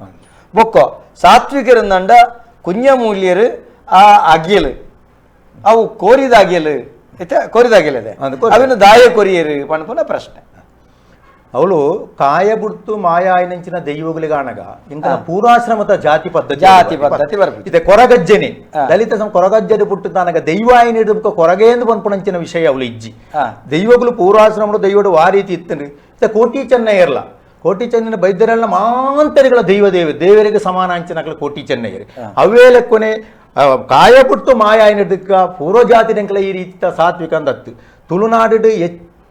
ಬೊಕ್ಕೋ ಸಾತ್ವಿಕರಂದಂಡ ಕುಂಜಮೂಲ್ಯರು ಆ ಅಗಿಲು ಅವು ಕೋರಿದ ಅಗಿಲು ಕೋರಿದ ಅಗಿಲದೆ ಅವಿನ ದಾಯ ಕೊರಿಯರು ಪನ್ಪುನ ಪ್ರಶ್ನೆ. ಅವಳು ಕಾಯ ಬುಡ್ತು ಮಾಯಾಯಿನಂಚಿನ ದೈವಗಳಿಗಾಣಗ ಇಂತಹ ಪೂರ್ವಾಶ್ರಮದ ಜಾತಿ ಪದ್ಧತಿ ಜಾತಿ ಪದ್ಧತಿ ಬರ್ಬೇಕು ಇದೆ. ಕೊರಗಜ್ಜನೆ ದಲಿತ ಕೊರಗಜ್ಜನೆ ಪುಟ್ಟುತ್ತಾನಗ ದೈವಾಯಿನ ಹಿಡಿದು ಕೊರಗೇಂದು ಪನ್ಪುನಂಚಿನ ವಿಷಯ ಅವಳು ಇಜ್ಜಿ. ದೈವಗಳು ಪೂರ್ವಾಶ್ರಮದ ದೈವಡು ಆ ರೀತಿ ಇತ್ತು. ಕೋಟಿ ಚೆನ್ನಯ್ಯರ್ಲ ಕೋಟಿ ಚೆನ್ನನ ಬೈದ್ಯರೆಲ್ಲ ಮಾಂತರಿಗಳ ದೈವ ದೇವ ದೇವರಿಗೆ ಸಮಾನ ಅಂಚಿನ ಕೋಟಿ ಚೆನ್ನಯ್ಯರು ಅವೇ ಲೆಕ್ಕನೆ ಕಾಯ ಪುಟ್ಟು ಮಾಯಾಯಿನದಕ್ಕ ಪೂರ್ವಜಾತಿ ಈ ರೀತಿ ಸಾತ್ವಿಕ ಅಂದತ್ತು. ತುಳುನಾಡು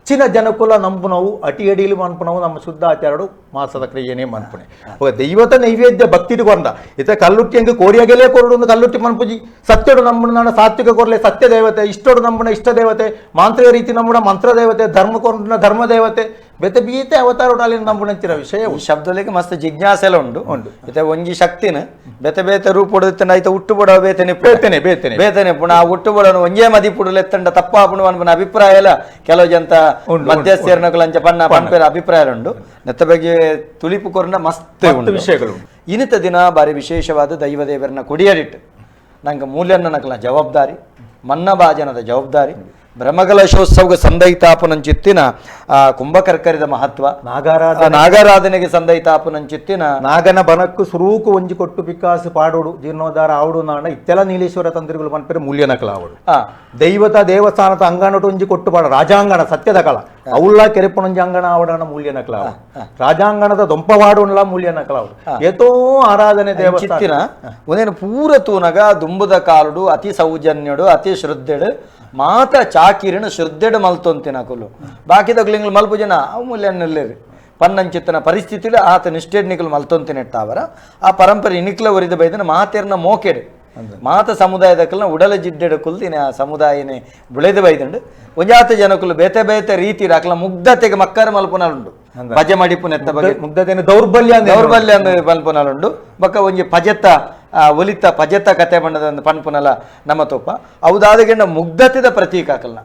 ಹೆಚ್ಚಿನ ಜನಕುಲ ನಂಬುನವು ಅಟಿ ಅಡಿಲು ಮನ್ಪುನವು ನಮ್ಮ ಶುದ್ಧ ಆಚಾರಡು ಮಾಸದ ಕ್ರಿಯೆನೇ ಮನ್ಪುಣೆ. ದೈವತ ನೈವೇದ್ಯ ಭಕ್ತಿಡು ಕೊಂದ ಇತ ಕಲ್ಲುಟ್ಟಿ ಹಂಗೆ ಕೋರಿಯಾಗಲೇ ಕೊರಡು ಕಲ್ಲುಟ್ಟಿ ಮನ್ಪುಜಿ. ಸತ್ಯಡು ನಂಬುನ ಸಾತ್ವಿಕ ಕೊರಲೆ ಸತ್ಯ ದೇವತೆ, ಇಷ್ಟೋಡು ನಂಬುನ ಇಷ್ಟ ದೇವತೆ, ಮಾಂತ್ರಿಕ ರೀತಿ ನಂಬುನ ಮಂತ್ರ ದೇವತೆ, ಧರ್ಮ ಕೊರಡುನ ಧರ್ಮ ದೇವತೆ, ಬೇತೆ ಬೀತೆ ಅವತಾರ ನಂಬುನಂಚಿನ ವಿಷಯ. ಈ ಶಬ್ದಲಿಗೆ ಮಸ್ತ್ ಜಿಜ್ಞಾಸೆಲ್ಲ ಉಂಡು ಉಂಡು ಇತ್ತೆ ಒಂಜಿ ಶಕ್ತಿನ ಬೇತೆ ಬೇತೆ ರೂಪುಡು ಐತ ಹುಟ್ಟು ಬಡ ಬೇತನೆ ಬೇತನೆ ಬೇತನೆ ಬೇತನೆ ಪುಣ ಆ ಹುಟ್ಟು ಬಡನು ಒಂಜೇ ಮದಿ ಪುಡಲು ಎತ್ತಂಡ ತಪ್ಪಾಪುಣ ಅನ್ಪುನ ಅಭಿಪ್ರಾಯ ಎಲ್ಲ ಕೆಲವು ಜಂತ ಮಧ್ಯಸ್ಥೇರ್ನಕುಲು ಅಂಚ ಪಣ್ಣ ಪನ್ಪೇರ ಅಭಿಪ್ರಾಯ ಉಂಡು. ನೆತ್ತ ಬಗ್ಗೆ ತುಳಿಪು ಕೊರ್ನ ಮಸ್ತ್ ವಿಷಯಗಳು. ಇನ್ನಿತ ದಿನ ಬಾರಿ ವಿಶೇಷವಾದ ದೈವದೇವರನ್ನ ಕೊಡಿಯಡಿಟ್ಟು ನಂಗೆ ಮೂಲ್ಯನ್ನಕಲ ಜವಾಬ್ದಾರಿ, ಮನ್ನಭಾಜನದ ಜವಾಬ್ದಾರಿ, ಬ್ರಹ್ಮಕಲಶೋತ್ಸವಕ್ಕೆ ಸಂದೈತಾಪನಂಚಿತ್ತಿನ ಆ ಕುಂಭಕರ್ಕರಿದ ಮಹತ್ವ, ನಾಗಾರಾಧನೆಗೆ ಸಂದೈತಾಪನಂಚಿತ್ತಿನ ನಾಗನ ಬನಕ್ಕು ಸುರೂಕು ಒಂಜಿ ಕೊಟ್ಟು ಪಿಕ್ಕಾಸು ಪಾಡೋಡು ಜೀರ್ಣೋದ್ಧಾರ ಆವಡು ನಾಣ ಇತ್ತೆಲ್ಲ ನೀಲೇಶ್ವರ ತಂತ್ರಿಗಳು ಪನ್ಪೆರೆ ಮೂಲ್ಯನಕಲ ಆವಡು. ದೈವತ ದೇವಸ್ಥಾನದ ಅಂಗಣಟು ಒಂಜಿ ಕೊಟ್ಟು ಪಾಡ ರಾಜಾಂಗಣ ಸತ್ಯದ ಕಳ ಅವಳ್ಳ ಕೆರೆಪುಣಂಜಿ ಅಂಗಣ ಆವಡಣ ಮೂಲ್ಯನಕಲ ಆವಡು, ರಾಜಾಂಗಣದ ದೊಂಪವಾಡುಣ್ಲ ಮೂಲ್ಯನಕಲ ಆವಡು, ಏತೋ ಆರಾಧನೆ ದೇವಸ್ಥಾನ ಒಂದೇನು ಪೂರ ತೂನಗ ದುಂಬುದ ಕಾಲುಡು ಅತಿ ಸೌಜನ್ಯಡು ಅತಿ ಶ್ರದ್ಧೆಡು ಮಾತ ಚಾಕಿರಿನ ಶ್ರದ್ಧೆಡು ಮಲ್ತೊಂತಿನ ಕುಲು ಬಾಕಿದಗ್ಲಿಂಗ್ಲು ಮಲ್ಪು ಜನ ಅವು ಮೂಲ್ಯನಲ್ಲೇರಿ ಪನ್ನಂಚಿತ್ತನ ಪರಿಸ್ಥಿತಿಲಿ ಆತ ನಿಷ್ಠೆಡ್ ನಿಕಲು ಮಲ್ತೊಂತಿನೆಟ್ಟಾವರ ಆ ಪರಂಪರೆ ನಿಕ್ಲ ಒರಿದ ಬೈದನ ಮಾತೇರ್ನ ಮೋಕೆಡು ಮಾತ ಸಮುದಾಯದಕ್ಕಲ್ನ ಉಡಲ ಜಿಡ್ಡೆಡು ಕುಲ್ದಿನ ಆ ಸಮುದಾಯನೇ ಬುಳೆದು ಬೈದಂಡು ಒಂಜಾತ ಜನಕುಲು ಬೇತೆ ಬೇತೆ ರೀತಿ ಅಕ್ಲ ಮುಗ್ಧತೆಗೆ ಮಕ್ಕರ ಮಲ್ಪುನಲುಂಡು ಪಜೆ ಮಡಿಪುನೆತ್ತ ಬಗ್ಗೆ ಮುಗ್ಧತೆನ ದೌರ್ಬಲ್ಯ ದೌರ್ಬಲ್ಯ ಅಂದ್ ಮಲ್ಪುನಲುಂಡು ಬೊಕ್ಕ ಒಂಜಿ ಪಜೆತ್ತ ಒಲಿತ ಪಜೆತ್ತ ಕತೆ ಬಣ್ಣದ ಪನ್ಪುನಲ ನಮ್ಮ ತೋಪ ಅವುದಾದಗೆಂಡ ಮುಗ್ಧತೆದ ಪ್ರತೀಕ ಅಕಲ್ನ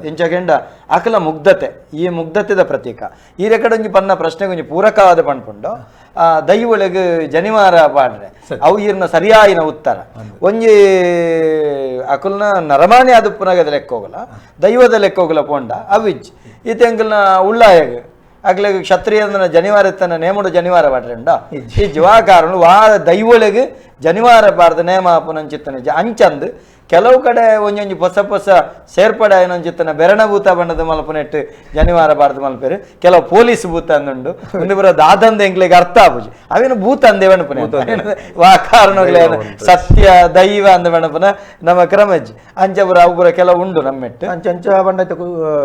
ಇಂಚಗೆಂಡ ಅಕಲ ಮುಗ್ಧತೆ ಈ ಮುಗ್ಧತೆದ ಪ್ರತೀಕ ಈ ರೆಕಡ್ ಒಂಜಿ ಪನ್ನ ಪ್ರಶ್ನೆಗೆ ಒಂಜಿ ಪೂರಕವಾದ ಪನ್ಪುಂಡು ಆ ದೈವೊಳಗೆ ಜನಿವಾರ ಪಾಡ್ರೆ ಅವು ಈರ್ನ ಸರಿಯಾಯಿನ ಉತ್ತರ ಒಂಜಿ ಅಕಲ್ನ ನರಮಾನಿ ಆದುಪ್ಪುನಾಗದ ಲೆಕ್ಕೋಗಲ ದೈವದ ಲೆಕ್ಕೋಗಲ ಪೋಂಡ ಅವಿಜ್ ಈತೆಂಕಲ್ನ ಉಳ್ಳಾಯಗ ಅಕ್ಲೆಗ್ ಕ್ಷತ್ರಿಯಂದನ ಜನಿವಾರ ಇತ್ತನ ನೇಮುಡು ಜನಿವಾರ ಪಾಡ್ರೆಂಡ ಇಜ್ಜಿ ವಾ ಕಾರಣ ವಾ ದೈವೊಳಗೆ ಜನಿವಾರ ಪಾಡ್ದ ನೇಮ ಆಪುನಂಚಿತ್ತನ ಅಂಚಂದು ಕೆಲವು ಕಡೆ ಒಂಜೊಂಜಿ ಹೊಸ ಹೊಸ ಸೇರ್ಪಡೆ ಆಯ್ನೊಂಜಿತ್ತನ ಬೆರಣ ಭೂತ ಬಣ್ಣದ ಮಲ್ಪನೆಟ್ಟು ಜನಿವಾರ ಬಾರ್ದು ಮಲ್ಪೇರು. ಕೆಲವು ಪೊಲೀಸ್ ಭೂತ ಅಂದುಂಡು ಒಂದು ಬರೋ ದಾದಂದ ಎಂಕ್ಲೆಗ್ ಅರ್ಥ ಆಪುಜಿ. ಅವೇನು ಭೂತ ಅಂದೇ ಪಣಪುನೆ, ವಾ ಕಾರಣಗಳೇನು ಸತ್ಯ ದೈವ ಅಂದ ಪಣಪುನ ನಮ್ಮ ಕ್ರಮಜ್ಜಿ ಅಂಚ ಪುರ ಅವು ಪುರ ಕೆಲವು ಉಂಡು ನಮ್ಮೆಟ್ಟು. ಅಂಚ ಅಂಚ ಬಂಡ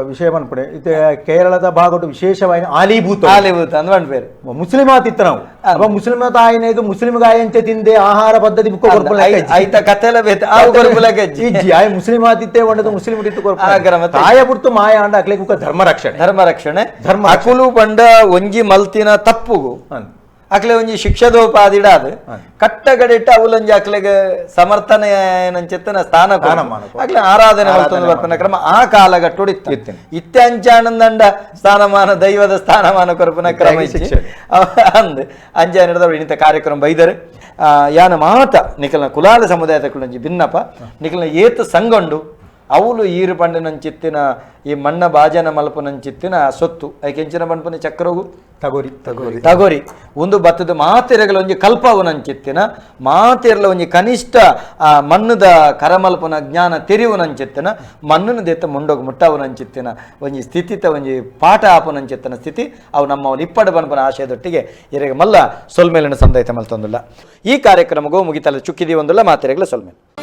ವಿಷಯ ಪನ್ಪುಣೆ. ಇತ್ತೆ ಕೇರಳದ ಭಾಗಡು ವಿಶೇಷವಾಗಿ ಆಲಿಭೂತ, ಆಲಿಭೂತ ಅಂದ್ ಪನ್ಪೇರು. ಮುಸ್ಲಿಮಾತಿತ್ತ ನಾವು. ಅಪ್ಪ ಮುಸ್ಲಿಮ ತಾಯಿನೇಗ ಮುಸ್ಲಿಂ ಗಾಯಂಚೆ ತಿಂದೆ ಆಹಾರ ಪದ್ಧತಿ ಬುಕ್ಕ ಕೊರ್ಪುನ ಲೆಕ್ಕ ಇಜ್ಜಿ. ಐತ ಕಥೆಲ ಬೇತೆ ಆವು ಕೊರ್ಪುನ ಲೆಕ್ಕ ಇಜ್ಜಿ. ಇಜ್ಜಿ. ಆಯ್ ಮುಸ್ಲಿಂ ಆತಿತ್ತೆ ಒಂಡದು ಮುಸ್ಲಿಂ ಇತ್ತು ಕೊರ್ಪುನ. ಆ ಕ್ರಮ ತೆ- ತಾಯ ಪುರ್ತು ಮಾಯ ಅಂಡ ಅಕ್ಲೆ ಬುಕ್ಕ ಧರ್ಮ ರಕ್ಷಣೆ, ಧರ್ಮ ರಕ್ಷಣೆ. ಧರ್ಮ ಅಕುಲು ಪಂಡ ಒಂಜಿ ಮಲ್ತಿನ ತಪ್ಪುಗು ಅಕ್ಲೆ ಒಂಜಿ ಶಿಕ್ಷದೋಪಾದಿಡಾದ್ ಕಟ್ಟಗಡಿಟ್ಟ ಅವುಲೊಂಜಿ ಅಕ್ಲೆಗ್ ಸಮರ್ಥನೆ ಏನಂಚಿತ್ತನ ಸ್ಥಾನ ಕೊರ್ಪು. ಸ್ಥಾನಮಾನ ಕೊರ್ಪು. ಅಕ್ಲೆ ಆರಾಧನೆ ಮಲ್ತೊಂದು ಬರ್ಪುನ ಕ್ರಮ ಆ ಕಾಲಘಟ್ಟುಡು ಇತ್ತು. ಇತ್ತಿನ. ಇತ್ತೆ ಅಂಚಾನಂದಂಡ ಸ್ಥಾನಮಾನ ದೈವದ ಸ್ಥಾನಮಾನ ಕೊರ್ಪುನ ಕ್ರಮ ಇಜ್ಜಿ. ಶಿಕ್ಷೆ. ಅಂದ್ ಅಂಚ ನಡೆದವರು ಇಂಥ ಕಾರ್ಯಕ್ರಮ ಬೈದರು. ಯಾನ ಮಾತ ನಿಖಲ್ನ ಕುಲಾಲ ಸಮುದಾಯದ ಕುಲಂಜಿ ಭಿನ್ನಪ ನಿಖಲ್ನ ಏತ್ ಸಂಗಂಡು ಅವುಲು ಈರು ಪಂಡಿನಂಚಿತ್ತಿನ ಈ ಮಣ್ಣ ಬಾಜನ ಮಲ್ಪುನಂಚಿತ್ತಿನ ಸೊತ್ತು ಐಕೆಂಚಿನ ಪನ್ಪುನ ಚಕ್ರಗು ತಗೋರಿ ತಗೋರಿ ತಗೋರಿ ಒಂದು ಬತ್ತದ ಮಾತೆರೆಗಳ ಒಂಜಿ ಕಲ್ಪವನಂಚಿತ್ತಿನ ಮಾತೆರ್ಲ ಒಂಜಿ ಕನಿಷ್ಠ ಆ ಮಣ್ಣದ ಕರಮಲ್ಪನ ಜ್ಞಾನ ತೆರಿವುನಂಚಿತ್ತಿನ ಮಣ್ಣನ್ನು ದೆತ್ತ ಮುಂಡೋಗ ಮುಟ್ಟವನಂಚಿತ್ತಿನ ಒಂಜಿ ಸ್ಥಿತಿತ ಒಂಜಿ ಪಾಠ ಆಪನಂಚಿತ್ತಿನ ಸ್ಥಿತಿ ಅವು ನಮ್ಮ ಇಪ್ಪಡ ಬನ್ಪನ ಆಶಯದೊಟ್ಟಿಗೆ ಇರೆಗೆ ಮಲ್ಲ ಸೊಲ್ಮೇಲಿನ ಸಂದೈತ ಮಲ್ತೊಂದುಲ್ಲ. ಈ ಕಾರ್ಯಕ್ರಮಗೂ ಮುಗಿತಲ್ಲ ಚುಕ್ಕಿದಿ ಒಂದುಲ್ಲ ಮಾತೆರೆಗಳ ಸೊಲ್ಮೇಲೆ.